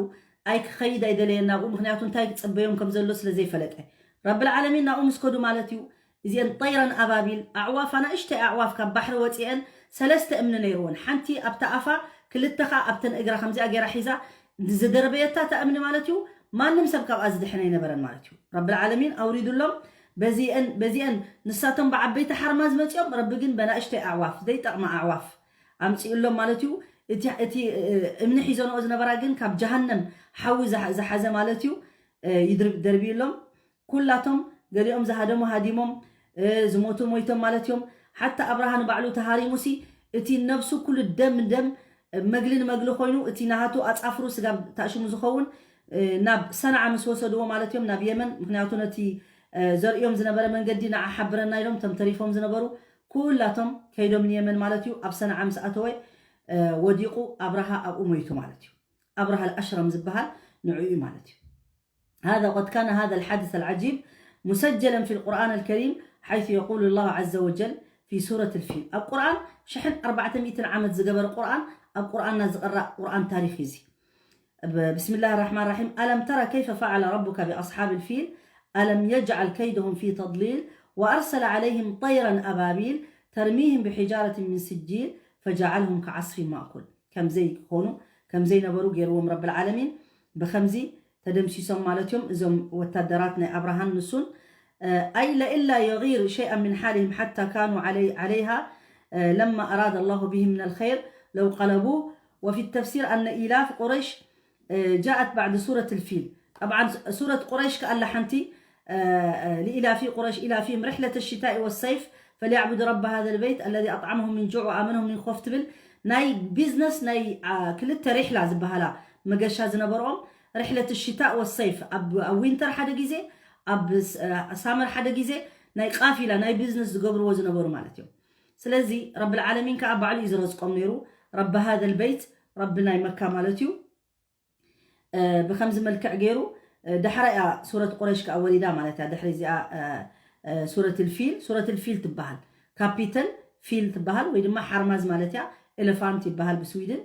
ኣይክኸይድ ኣይደለየን ናብኡ። ምክንያቱ እንታይ ክፅበዮም ከም ዘሎ ስለ ዘይፈለጠ ረብል ዓለሚን ናብኡ ምስ ከዱ ማለት እዩ። እዚአን ጠይረን ኣባቢል ኣዕዋፍ፣ ኣናእሽተይ ኣዕዋፍ ካብ ባሕሪ ወፂአን ሰለስተ እምኒ ነይርወን። ሓንቲ ኣብታ ኣፋ፣ ክልተ ከዓ ኣብተን እግራ ከምዚኣ ገይራ ሒዛ ዝደርበየታ እታ እምኒ ማለት እዩ። ማንም ሰብ ካብኣ ዝድሕን ኣይነበረን ማለት እዩ። ረብል ዓለሚን ኣውሪዱሎም በዚአን በዚአን ንሳቶም ብዓበይቲ ሓርማዝ መፂኦም፣ ረቢ ግን በናእሽተይ ኣዕዋፍ ዘይጠቕማ ኣዕዋፍ ኣምፂኡሎም ማለት እዩ። እቲ እምኒ ሒዘንኦ ዝነበራ ግን ካብ ጀሃነም ሓዊ ዝሓዘ ማለት እዩ። ይድርብ ደርቢዩሎም ኩላቶም፣ ገሊኦም ዝሃደሙ ሃዲሞም፣ ዝሞቱ ሞይቶም ማለት እዮም። ሓታ ኣብርሃ ንባዕሉ ተሃሪሙሲ እቲ ነብሱ ኩሉ ደም ደም፣ መግሊ ንመግሊ ኮይኑ እቲ ናሃቱ ኣጻፍሩ ስጋብ ታእሽሙ ዝኸውን ናብ ሰንዓ ምስ ወሰድዎ ማለት እዮም፣ ናብ የመን። ምክንያቱ ነቲ ዘርእዮም ዝነበረ መንገዲ ንዓ ሓብረና ኢሎም ተም ተሪፎም ዝነበሩ ኩላቶም ከይዶም ንየመን ማለት እዩ። ኣብ ሰንዓ ምስ ኣተወ ወዲቑ ኣብርሃ ኣብኡ ሞይቱ ማለት እዩ። ኣብርሃ ኣልኣሽረም ዝበሃል ንዕኡ ማለት እዩ። هذا قد كان هذا الحادث العجيب مسجلا في القرآن الكريم، حيث يقول الله عز وجل في سورة الفيل. ኣብ ቁርኣን ሽሕን ኣርባዕተ ሚእትን ዓመት ዝገበረ ቁርኣን ኣብ ቁርኣንና ዝቕራእ ቁርኣን ታሪኽ እዩ እዚ። بسم الله الرحمن الرحيم. ألم تر كيف فعل ربك بأصحاب الفيل؟ ألم يجعل كيدهم في تضليل وأرسل عليهم طيرا أبابيل ترميهم بحجارة من سجيل فجعلهم كعصف مأكول. ከም ዘይኮኑ ከም ዘይነበሩ ገይርዎም ረብል ዓለሚን ብከምዚ ተደምሲሶም ማለት እዮም። እዞም ወታደራት ናይ ኣብርሃን ንሱን أي لئلا يغير شيئا من حالهم حتى كانوا علي عليها لما أراد الله بهم من الخير لو قلبوه وفي التفسير أن إيلاف قريش جاءت بعد سورة الفيل. طبعا سورة قريش كألا حنتي لإيلاف قريش إيلافهم رحلة الشتاء والصيف فليعبدوا رب هذا البيت الذي أطعمهم من جوع وآمنهم من خوف ትብል ናይ ቢዝነስ ናይ ክልተ ሪሕላ ዝበሃላ መገሻ ዝነበርኦም ሪሕለት ሽታእ ወሰይፍ ኣብ ዊንተር ሓደ ግዜ ኣብ ሳመር ሓደ ግዜ ናይ ቃፊላ ናይ ቢዝነስ ዝገብርዎ ዝነበሩ ማለት እዮም። ስለዚ ረብል ዓለሚን ከዓ ባዕሉ እዩ ዝረዝቆም ነይሩ። ረቢ ሃዘል በይት ረቢ ናይ መካ ማለት እዩ። ብከምዚ መልክዕ ገይሩ ዳሕራ እያ ሱረት ቁረይሽ ከዓ ወሪዳ ማለት እያ። ድሕሪ እዚኣ ሱረት ልፊል ሱረት ልፊል ትበሃል ካፒተል ፊል ትበሃል ወይ ድማ ሓርማዝ ማለት እያ። ኤሌፋንት ይበሃል ብስዊድን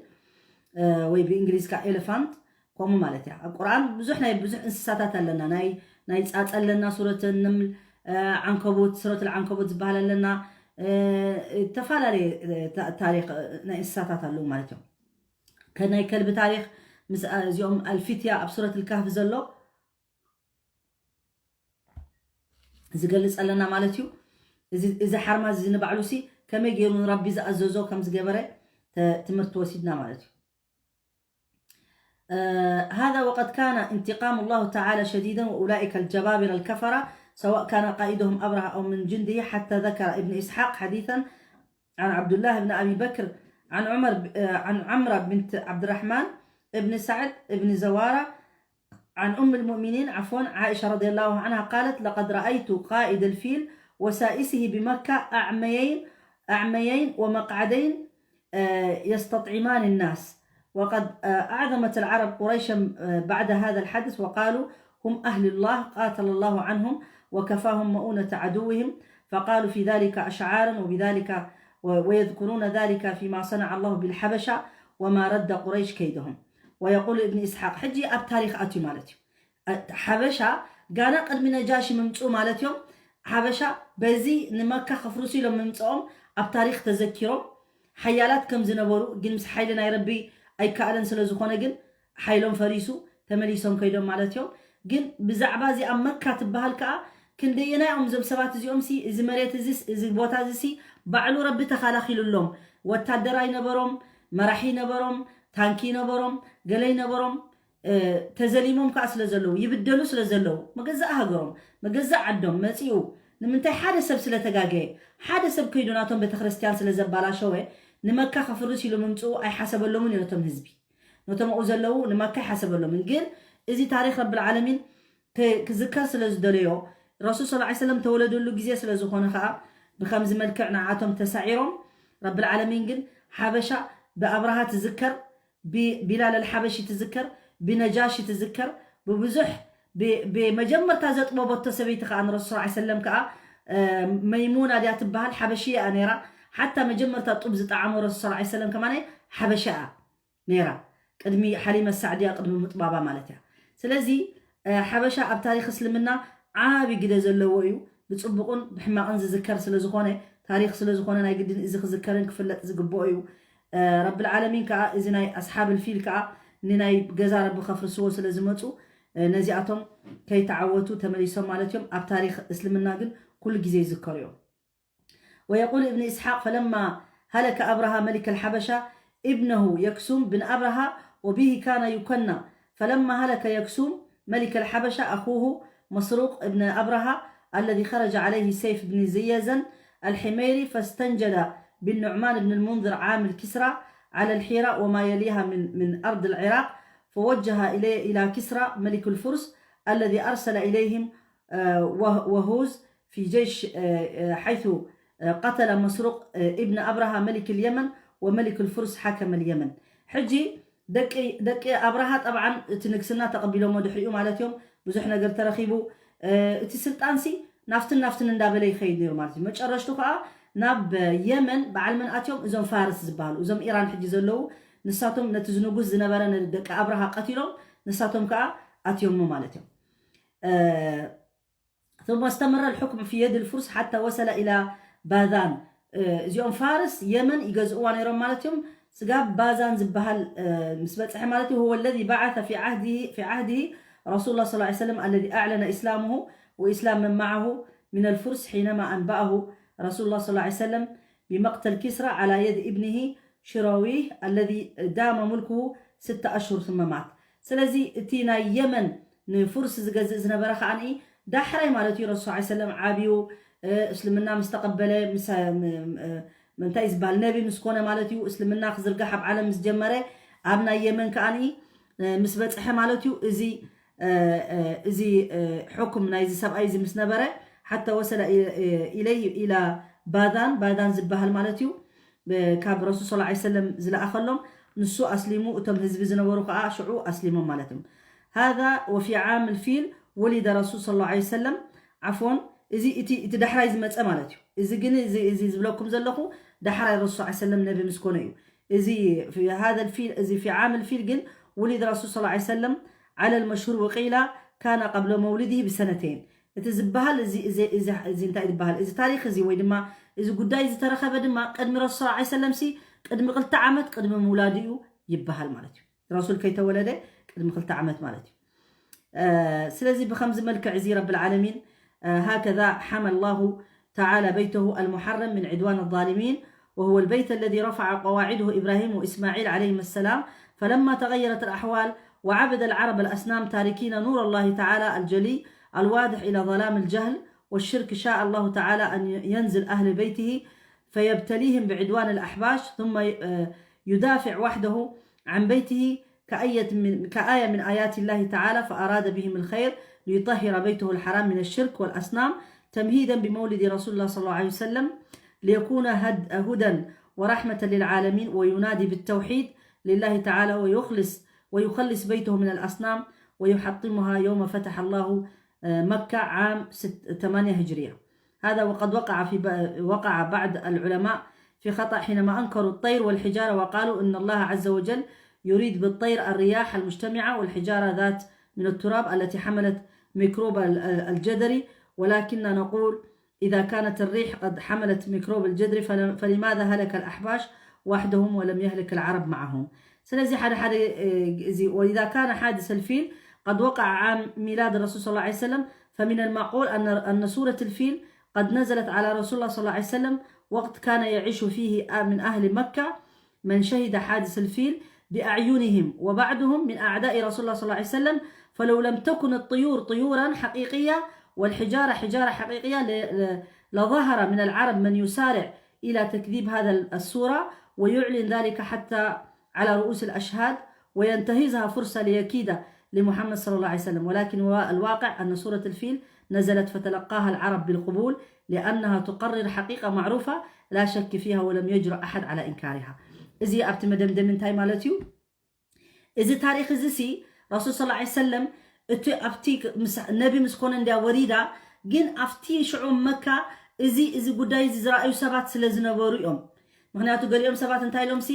ወይ ብእንግሊዝ ከዓ ኤሌፋንት ከምኡ ማለት እያ። ኣብ ቁርኣን ብዙሕ ናይ ብዙሕ እንስሳታት ኣለና። ናይ ናይ ፃፀ ኣለና ሱረት ንምል ዓንከቦት ሱረት ዓንከቦት ዝበሃል ኣለና። ዝተፈላለየ ታሪክ ናይ እንስሳታት ኣለዉ ማለት እዮም። ከናይ ከልቢ ታሪክ ምስ እዚኦም ኣልፊትያ ኣብ ሱረት ልካህፍ ዘሎ ዝገልፅ ኣለና ማለት እዩ። እዚ ሓርማዝ እዚ ንባዕሉ ሲ ከመይ ገይሩ ንረቢ ዝኣዘዞ ከም ዝገበረ ትምህርቲ ወሲድና ማለት እዩ። هذا وقد كان انتقام الله تعالى شديدا وأولئك الجبابرة الكفرة سواء كان قائدهم أبرهة أو من جنده حتى ذكر ابن إسحاق حديثا عن عبد الله بن أبي بكر عن عمر عن عمرة بنت عبد الرحمن بن سعد بن زوارة عن أم المؤمنين عفوا عائشة رضي الله عنها قالت لقد رأيت قائد الفيل وسائسه بمكة أعميين أعميين ومقعدين يستطعمان الناس وقد أعظمت العرب قريشا بعد هذا الحدث وقالوا هم أهل الله قاتل الله عنهم وكفاهم مؤونة عدوهم فقالوا في ذلك أشعارا وبذلك ويذكرون ذلك فيما صنع الله بالحبشة وما رد قريش كيدهم ويقول ابن إسحاق ሕጂ ኣብ ታሪክ ኣትዩ ማለት እዩ። ሓበሻ ጋና ቅድሚ ነጃሺ ምምፅኡ ማለት እዮም። ሓበሻ በዚ ንመካ ከፍርሱ ኢሎም ምምፅኦም ኣብ ታሪክ ተዘኪሮም ሓያላት ከም ዝነበሩ ግን ምስ ሓይሊ ናይ ረቢ ኣይከኣለን ስለ ዝኾነ ግን ሓይሎም ፈሪሱ ተመሊሶም ከይዶም ማለት እዮም። ግን ብዛዕባ እዚ ኣብ መካ ትበሃል ከዓ ክንደየናይ እዮም እዞም ሰባት እዚኦም ሲ እዚ መሬት እዚ እዚ ቦታ እዚ ሲ ባዕሉ ረቢ ተኻላኺሉሎም ወታደር ኣይነበሮም መራሒ ነበሮም ታንኪ ነበሮም ገለይ ነበሮም ተዘሊሞም ከዓ ስለ ዘለዉ ይብደሉ ስለ ዘለዉ መገዛእ ሃገሮም መገዛእ ዓዶም መፂኡ ንምንታይ ሓደ ሰብ ስለ ተጋገየ ሓደ ሰብ ከይዱ ናቶም ቤተክርስትያን ስለ ዘባላሸወ ንመካ ከፍርስ ኢሉ ምምፅኡ ኣይሓሰበሎምን እዩ ነቶም ህዝቢ ነቶም ኣብኡ ዘለዉ ንመካ ኣይሓሰበሎምን ግን እዚ ታሪክ ረብል ዓለሚን ክዝከር ስለ ዝደለዮ ረሱል ስ ሰለም ተወለደሉ ግዜ ስለ ዝኾነ ከዓ ብከምዚ መልክዕ ንዓቶም ተሳዒሮም ረብል ዓለሚን ግን ሓበሻ ብኣብርሃ ትዝከር ቢላል ኣልሓበሺ ትዝከር ብነጃሺ ትዝከር። ብብዙሕ ብ- ብመጀመርታ ዘጥበበቶ ሰበይቲ ከዓ ንረሱል ሰለላሁ ዐለይሂ ወሰለም ከዓ መይሙና ድያ ትበሃል፣ ሓበሽያ እያ ነይራ። ሓታ መጀመርታ ጡብ ዝጠዓሞ ረሱል ሰለላሁ ዐለይሂ ወሰለም ከማን ሓበሻ እያ ነይራ፣ ቅድሚ ሓሊመ ሳዕድያ ቅድሚ ምጥባባ ማለት እያ። ስለዚ ሓበሻ ኣብ ታሪክ እስልምና ዓቢ ግደ ዘለዎ እዩ። ብፅቡቕን ብሕማቕን ዝዝከር ስለዝኾነ፣ ታሪክ ስለዝኾነ ናይ ግድን እዚ ክዝከርን ክፍለጥ ዝግብኦ እዩ። ረብል ዓለሚን ከዓ እዚ ናይ ኣስሓብል ፊል ከዓ ንናይ ገዛ ረቢ ከፍርስዎ ስለዝመፁ ነዚኣቶም ከይተዓወቱ ተመሊሶም ማለት እዮም። ኣብ ታሪክ እስልምና ግን ኩሉ ግዜ ይዝከሩ እዮም። ويقول ابن إسحاق: فلما هلك أبرهة ملك الحبشة ابنه يكسوم بن أبرهة، وبه كان يكنى، فلما هلك يكسوم ملك الحبشة أخوه مسروق بن أبرهة الذي خرج عليه سيف بن زيزن الحميري، فاستنجد بالنعمان بن المنذر عامل كسرى على الحيرة وما يليها من من أرض العراق، فوجه إليه إلى كسرى ملك الفرس الذي أرسل إليهم آه، وه- وهوز في جيش آه، آه، حيث آه، قتل مسروق آه، ابن أبرهة ملك اليمن وملك الفرس حكم اليمن. ሕጂ ደቂ ደቂ ኣብርሃ ጠብዓን እቲ ንግስና ተቐቢሎሞ ድሕሪኡ ማለት እዮም። ብዙሕ ነገር ተረኺቡ። እቲ ስልጣንሲ ናፍትን ናፍትን እንዳበለ ይኸይድ ነይሩ ማለት እዩ። መጨረሽቱ ከዓ ናብ የመን በዓል መን ኣትዮም? እዞም ፋርስ ዝበሃሉ፣ እዞም ኢራን ሕጂ ዘለዉ፣ ንሳቶም ነቲ ዝንጉስ ዝነበረ ደቂ ኣብርሃ ቀቲሎም፣ ንሳቶም ከዓ ኣትዮሞ ማለት እዮም። ثم استمر الحكم في يد الفرس حتى وصل إلى باذان. እዚኦም ፋርስ የመን ይገዝእዋ ነይሮም ማለት እዮም። ስጋብ ባዛን ዝበሃል ምስ በፅሐ ማለት እዩ። هو الذي بعث في عهده في عهده رسول الله صلى الله عليه وسلم الذي أعلن إسلامه وإسلام من معه من الفرس حينما أنبأه رسول الله صلى الله عليه وسلم بمقتل كسرى على يد ابنه شيرويه الذي دام ملكه ست أشهر ثم مات. ስለዚ እቲ ናይ የመን ንፉርስ ዝገዝእ ዝነበረ ከዓኒ ዳሕራይ ማለት እዩ ረሱል ሰለላሁ ዐለይሂ ወሰለም ዓብዩ እስልምና ምስ ተቐበለ ምስ ምንታይ ዝበሃል ነቢ ምስ ኮነ ማለት እዩ። እስልምና ክዝርጋሕ ኣብ ዓለም ምስ ጀመረ ኣብ ናይ የመን ከዓኒ ምስ በፅሐ ማለት እዩ። እዚ እዚ ሕኩም ናይዚ ሰብኣይ እዚ ምስ ነበረ ሓታ ወሰለ ኢለይ ኢላ ባዛን ባዛን ዝበሃል ማለት እዩ ካብ ረሱል ሰለላሁ ዐለይሂ ወሰለም ዝለኣኸሎም ንሱ ኣስሊሙ እቶም ህዝቢ ዝነበሩ ከዓ ሽዑ ኣስሊሞም ማለት እዮም። هذا وفي عام الفيل ولد رسول صلى الله عليه وسلم عفوا እዚ እቲ እቲ ዳሕራይ ዝመፀ ማለት እዩ። እዚ ግን እዚ እዚ ዝብለኩም ዘለኹ ዳሕራይ ረሱል ሰለላሁ ዐለይሂ ወሰለም ነቢ ምስ ኮነ እዩ። እዚ في هذا الفيل እዚ في عام الفيل ግን ولد رسول صلى الله عليه وسلم على المشهور وقيل كان قبل مولده بسنتين እቲ ዝበሃል እዚ እዚ እዚ እዚ እንታይ ዝበሃል እዚ ታሪክ እዚ ወይ ድማ እዚ ጉዳይ ዝተረኸበ ድማ ቅድሚ ረሱል ሰለላሁ ዐለይሂ ወሰለም ሲ ቅድሚ ክልተ ዓመት ቅድሚ ምውላዱ እዩ ይበሃል ማለት እዩ። ረሱል ከይተወለደ ቅድሚ ክልተ ዓመት ማለት እዩ። ስለዚ ብኸምዚ መልክዕ እዚ ረብል ዓለሚን هكذا حمى الله تعالى بيته المحرم من عدوان الظالمين وهو البيت الذي رفع قواعده إبراهيم وإسماعيل عليهما السلام فلما تغيرت الأحوال وعبد العرب الأصنام تاركين نور الله تعالى الجلي الواضح إلى ظلام الجهل والشرك شاء الله تعالى أن ينزل أهل بيته فيبتليهم بعدوان الأحباش ثم يدافع وحده عن بيته كآية من كآية من آيات الله تعالى فأراد بهم الخير ليطهر بيته الحرام من الشرك والأصنام تمهيدا بمولد رسول الله صلى الله عليه وسلم ليكون هدى ورحمة للعالمين وينادي بالتوحيد لله تعالى ويخلص ويخلص بيته من الأصنام ويحطمها يوم فتح الله مكة عام ثمانية هجرية. هذا وقد وقع في وقع بعض العلماء في خطأ حينما أنكروا الطير والحجارة وقالوا إن الله عز وجل يريد بالطير الرياح المجتمعة والحجارة ذات من التراب التي حملت ميكروب الجدري ولكننا نقول إذا كانت الريح قد حملت ميكروب الجدري فلماذا هلك الأحباش وحدهم ولم يهلك العرب معهم؟ ስለዚ ሓደ ሓደ እዚ وإذا كان حادث الفيل قد وقع عام ميلاد الرسول صلى الله عليه وسلم فمن المعقول أن أن سورة الفيل قد نزلت على رسول الله صلى الله عليه وسلم وقت كان يعيش فيه من أهل مكة من شهد حادث الفيل بأعينهم وبعضهم من أعداء رسول الله صلى الله عليه وسلم فلو لم تكن الطيور طيورا حقيقية والحجارة حجارة حقيقية لظهر من العرب من يسارع إلى تكذيب هذا السورة ويعلن ذلك حتى على رؤوس الأشهاد وينتهزها فرصة ليكيد لمحمد صلى الله عليه وسلم ولكن الواقع أن سورة الفيل نزلت فتلقاها العرب بالقبول لأنها تقرر حقيقة معروفة لا شك فيها ولم يجرؤ أحد على إنكارها. እዚ ኣብቲ መደምደሚ እንታይ ማለት እዩ? እዚ ታሪክ እዚ ሲ ረሱል ስ ሰለም እቲ ኣብቲ ነቢ ምስ ኮነ እንድያ ወሪዳ። ግን ኣብቲ ሽዑ መካ እዚ እዚ ጉዳይ እዚ ዝረኣዩ ሰባት ስለ ዝነበሩ እዮም። ምክንያቱ ገሊኦም ሰባት እንታይ ኢሎም ሲ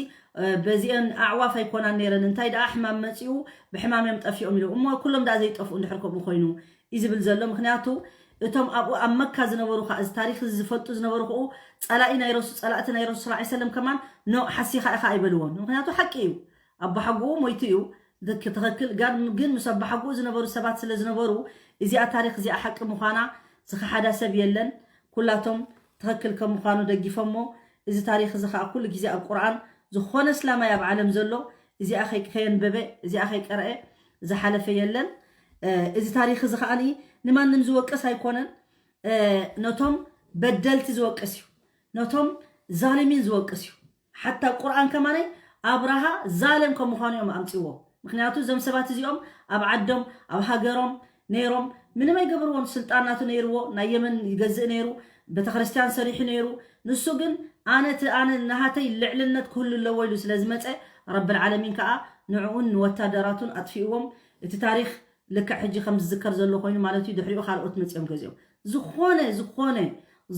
በዚአን ኣዕዋፍ ኣይኮናን ነይረን፣ እንታይ ደኣ ሕማም መፂኡ ብሕማም እዮም ጠፊኦም ኢሎም። እሞ ኩሎም ደኣ ዘይጠፍኡ እንድሕር ከምኡ ኮይኑ እዩ ዝብል ዘሎ። ምክንያቱ እቶም ኣብኡ ኣብ መካ ዝነበሩ ከዓ እዚ ታሪክ እዚ ዝፈልጡ ዝነበሩ ከኡ ፀላኢ ናይ ረሱ ፀላእቲ ናይ ረሱል ስ ሰለም ከማን ኖ ሓሲኻ ኢኻ ኣይበልዎን። ምክንያቱ ሓቂ እዩ። ኣቦሓጎኡ ሞይቱ እዩ። ትኽክል። ግን ምስ ኣቦሓጎኡ ዝነበሩ ሰባት ስለ ዝነበሩ እዚኣ ታሪክ እዚኣ ሓቂ ምዃና ዝኸሓዳ ሰብ የለን። ኩላቶም ትኽክል ከም ምዃኑ ደጊፎሞ። እዚ ታሪክ እዚ ከዓ ኩሉ ግዜ ኣብ ቁርኣን ዝኾነ እስላማይ ኣብ ዓለም ዘሎ እዚኣ ከየንበበ እዚኣ ከይቀረአ ዝሓለፈ የለን። እዚ ታሪክ እዚ ከዓ ንማንም ዝወቅስ ኣይኮነን። ነቶም በደልቲ ዝወቅስ እዩ። ነቶም ዛልሚን ዝወቅስ እዩ። ሓታ ቁርኣን ከማነይ ኣብርሃ ዛለም ከም ምዃኑ እዮም ኣምፅዎ። ምክንያቱ እዞም ሰባት እዚኦም ኣብ ዓዶም ኣብ ሃገሮም ነይሮም ምንም ኣይገብርዎን። ስልጣን ናቱ ነይርዎ፣ ናይ የመን ይገዝእ ነይሩ፣ ቤተክርስትያን ሰሪሑ ነይሩ። ንሱ ግን ኣነ እቲ ኣነ ናሃተይ ልዕልነት ክህሉ ኣለዎ ኢሉ ስለ ዝመፀ ረብል ዓለሚን ከዓ ንዕኡን ንወታደራቱን ኣጥፊእዎም። እቲ ታሪክ ልክዕ ሕጂ ከም ዝዝከር ዘሎ ኮይኑ ማለት እዩ። ድሕሪኡ ካልኦት መፂኦም ገዚኦም ዝኾነ ዝኾነ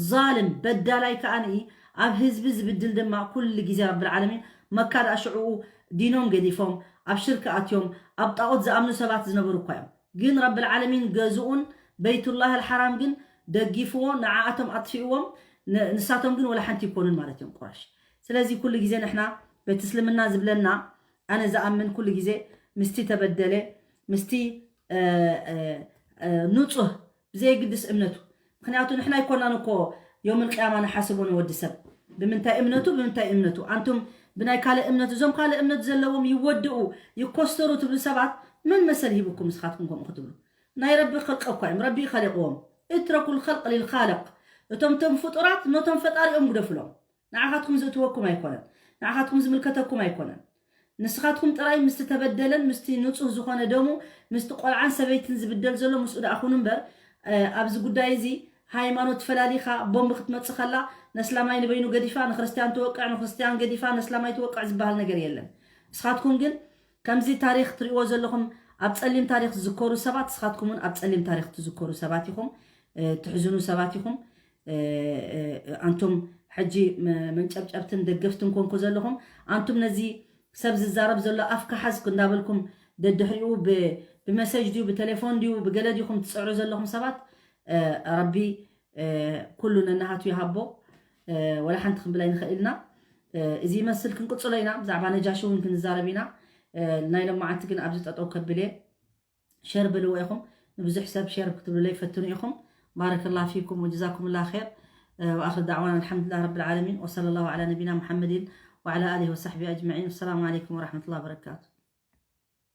ዛልም በዳላይ ከዓ ንኢ ኣብ ህዝቢ ዝብድል ድማ ኩሉ ግዜ ረብል ዓለሚን መካ ደኣ ሽዕኡ ዲኖም ገዲፎም ኣብ ሽርክ ኣትዮም ኣብ ጣዖት ዝኣምኑ ሰባት ዝነበሩ እኳ እዮም። ግን ረብል ዓለሚን ገዝኡን በይቱላህ ኣልሓራም ግን ደጊፍዎ ንዓኣቶም ኣጥፊእዎም። ንሳቶም ግን ወላ ሓንቲ ይኮኑን ማለት እዮም ቁረሽ። ስለዚ ኩሉ ግዜ ንሕና ቤት እስልምና ዝብለና ኣነ ዝኣምን ኩሉ ግዜ ምስቲ ተበደለ ምስቲ ንፁህ ብዘየግድስ እምነቱ። ምክንያቱ ንሕና ኣይኮናን እኮ ዮም ልቅያማ ንሓስቦ ንወዲ ሰብ ብምንታይ እምነቱ ብምንታይ እምነቱ። ኣንቱም ብናይ ካልእ እምነቱ እዞም ካልእ እምነቱ ዘለዎም ይወድኡ ይኮስተሩ ትብሉ ሰባት መን መሰል ሂብኩም ንስኻትኩም ከምኡ ክትብሉ? ናይ ረቢ ከልቀ እኳ እዮም። ረቢ ከሊቕዎም። እትረኩ ልከልቅ ሊልካልቅ። እቶም ቶም ፍጡራት ነቶም ፈጣሪኦም ግደፍሎም። ንዓኻትኩም ዝእትወኩም ኣይኮነን። ንዓኻትኩም ዝምልከተኩም ኣይኮነን። ንስኻትኩም ጥራይ ምስቲ ተበደለን ምስቲ ንጹህ ዝኾነ ደሙ ምስቲ ቆልዓን ሰበይትን ዝብደል ዘሎ ምስኡ ደኣ ኩኑ እምበር ኣብዚ ጉዳይ እዚ ሃይማኖት ፈላሊኻ ቦምብ ክትመጽእ ከላ ነስላማይ ንበይኑ ገዲፋ ንክርስትያን ትወቅዕ ንክርስትያን ገዲፋ ነስላማይ ትወቅዕ ዝበሃል ነገር የለን። ንስኻትኩም ግን ከምዚ ታሪኽ ትርእይዎ ዘለኹም ኣብ ጸሊም ታሪኽ ዝዝከሩ ሰባት ንስኻትኩም እውን ኣብ ጸሊም ታሪኽ ትዝከሩ ሰባት ኢኹም። ትሕዝኑ ሰባት ኢኹም። ኣንቱም ሕጂ መንጨብጨብትን ደገፍትን ኮንኩ ዘለኹም ኣንቱም ነዚ ሰብ ዝዛረብ ዘሎ ኣፍካ ሓዝኩ እንዳበልኩም ደድሕሪኡ ብመሰጅ ድዩ ብቴሌፎን ድዩ ብገለ ዲኹም ትፅዕሩ ዘለኹም ሰባት ረቢ ኩሉ ነናሃቱ ይሃቦ። ወላ ሓንቲ ክንብል ኣይንኽእል ኢና። እዚ ይመስል ክንቅፅሎ ኢና። ብዛዕባ ነጃሽ እውን ክንዛረብ ኢና። ናይ ሎማዓንቲ ግን ኣብዚ ጠጠው ከብል እየ። ሸር በልዎ ኢኹም ንብዙሕ ሰብ ሸር ክትብሉለይ ፈትኑ ኢኹም። ባረከላ ፊኩም ወጀዛኩም ላ ር። وآخر دعوانا الحمد لله رب العالمين وصلى الله على نبينا محمد وعلى آله وصحبه أجمعين. السلام عليكم ورحمة الله وبركاته.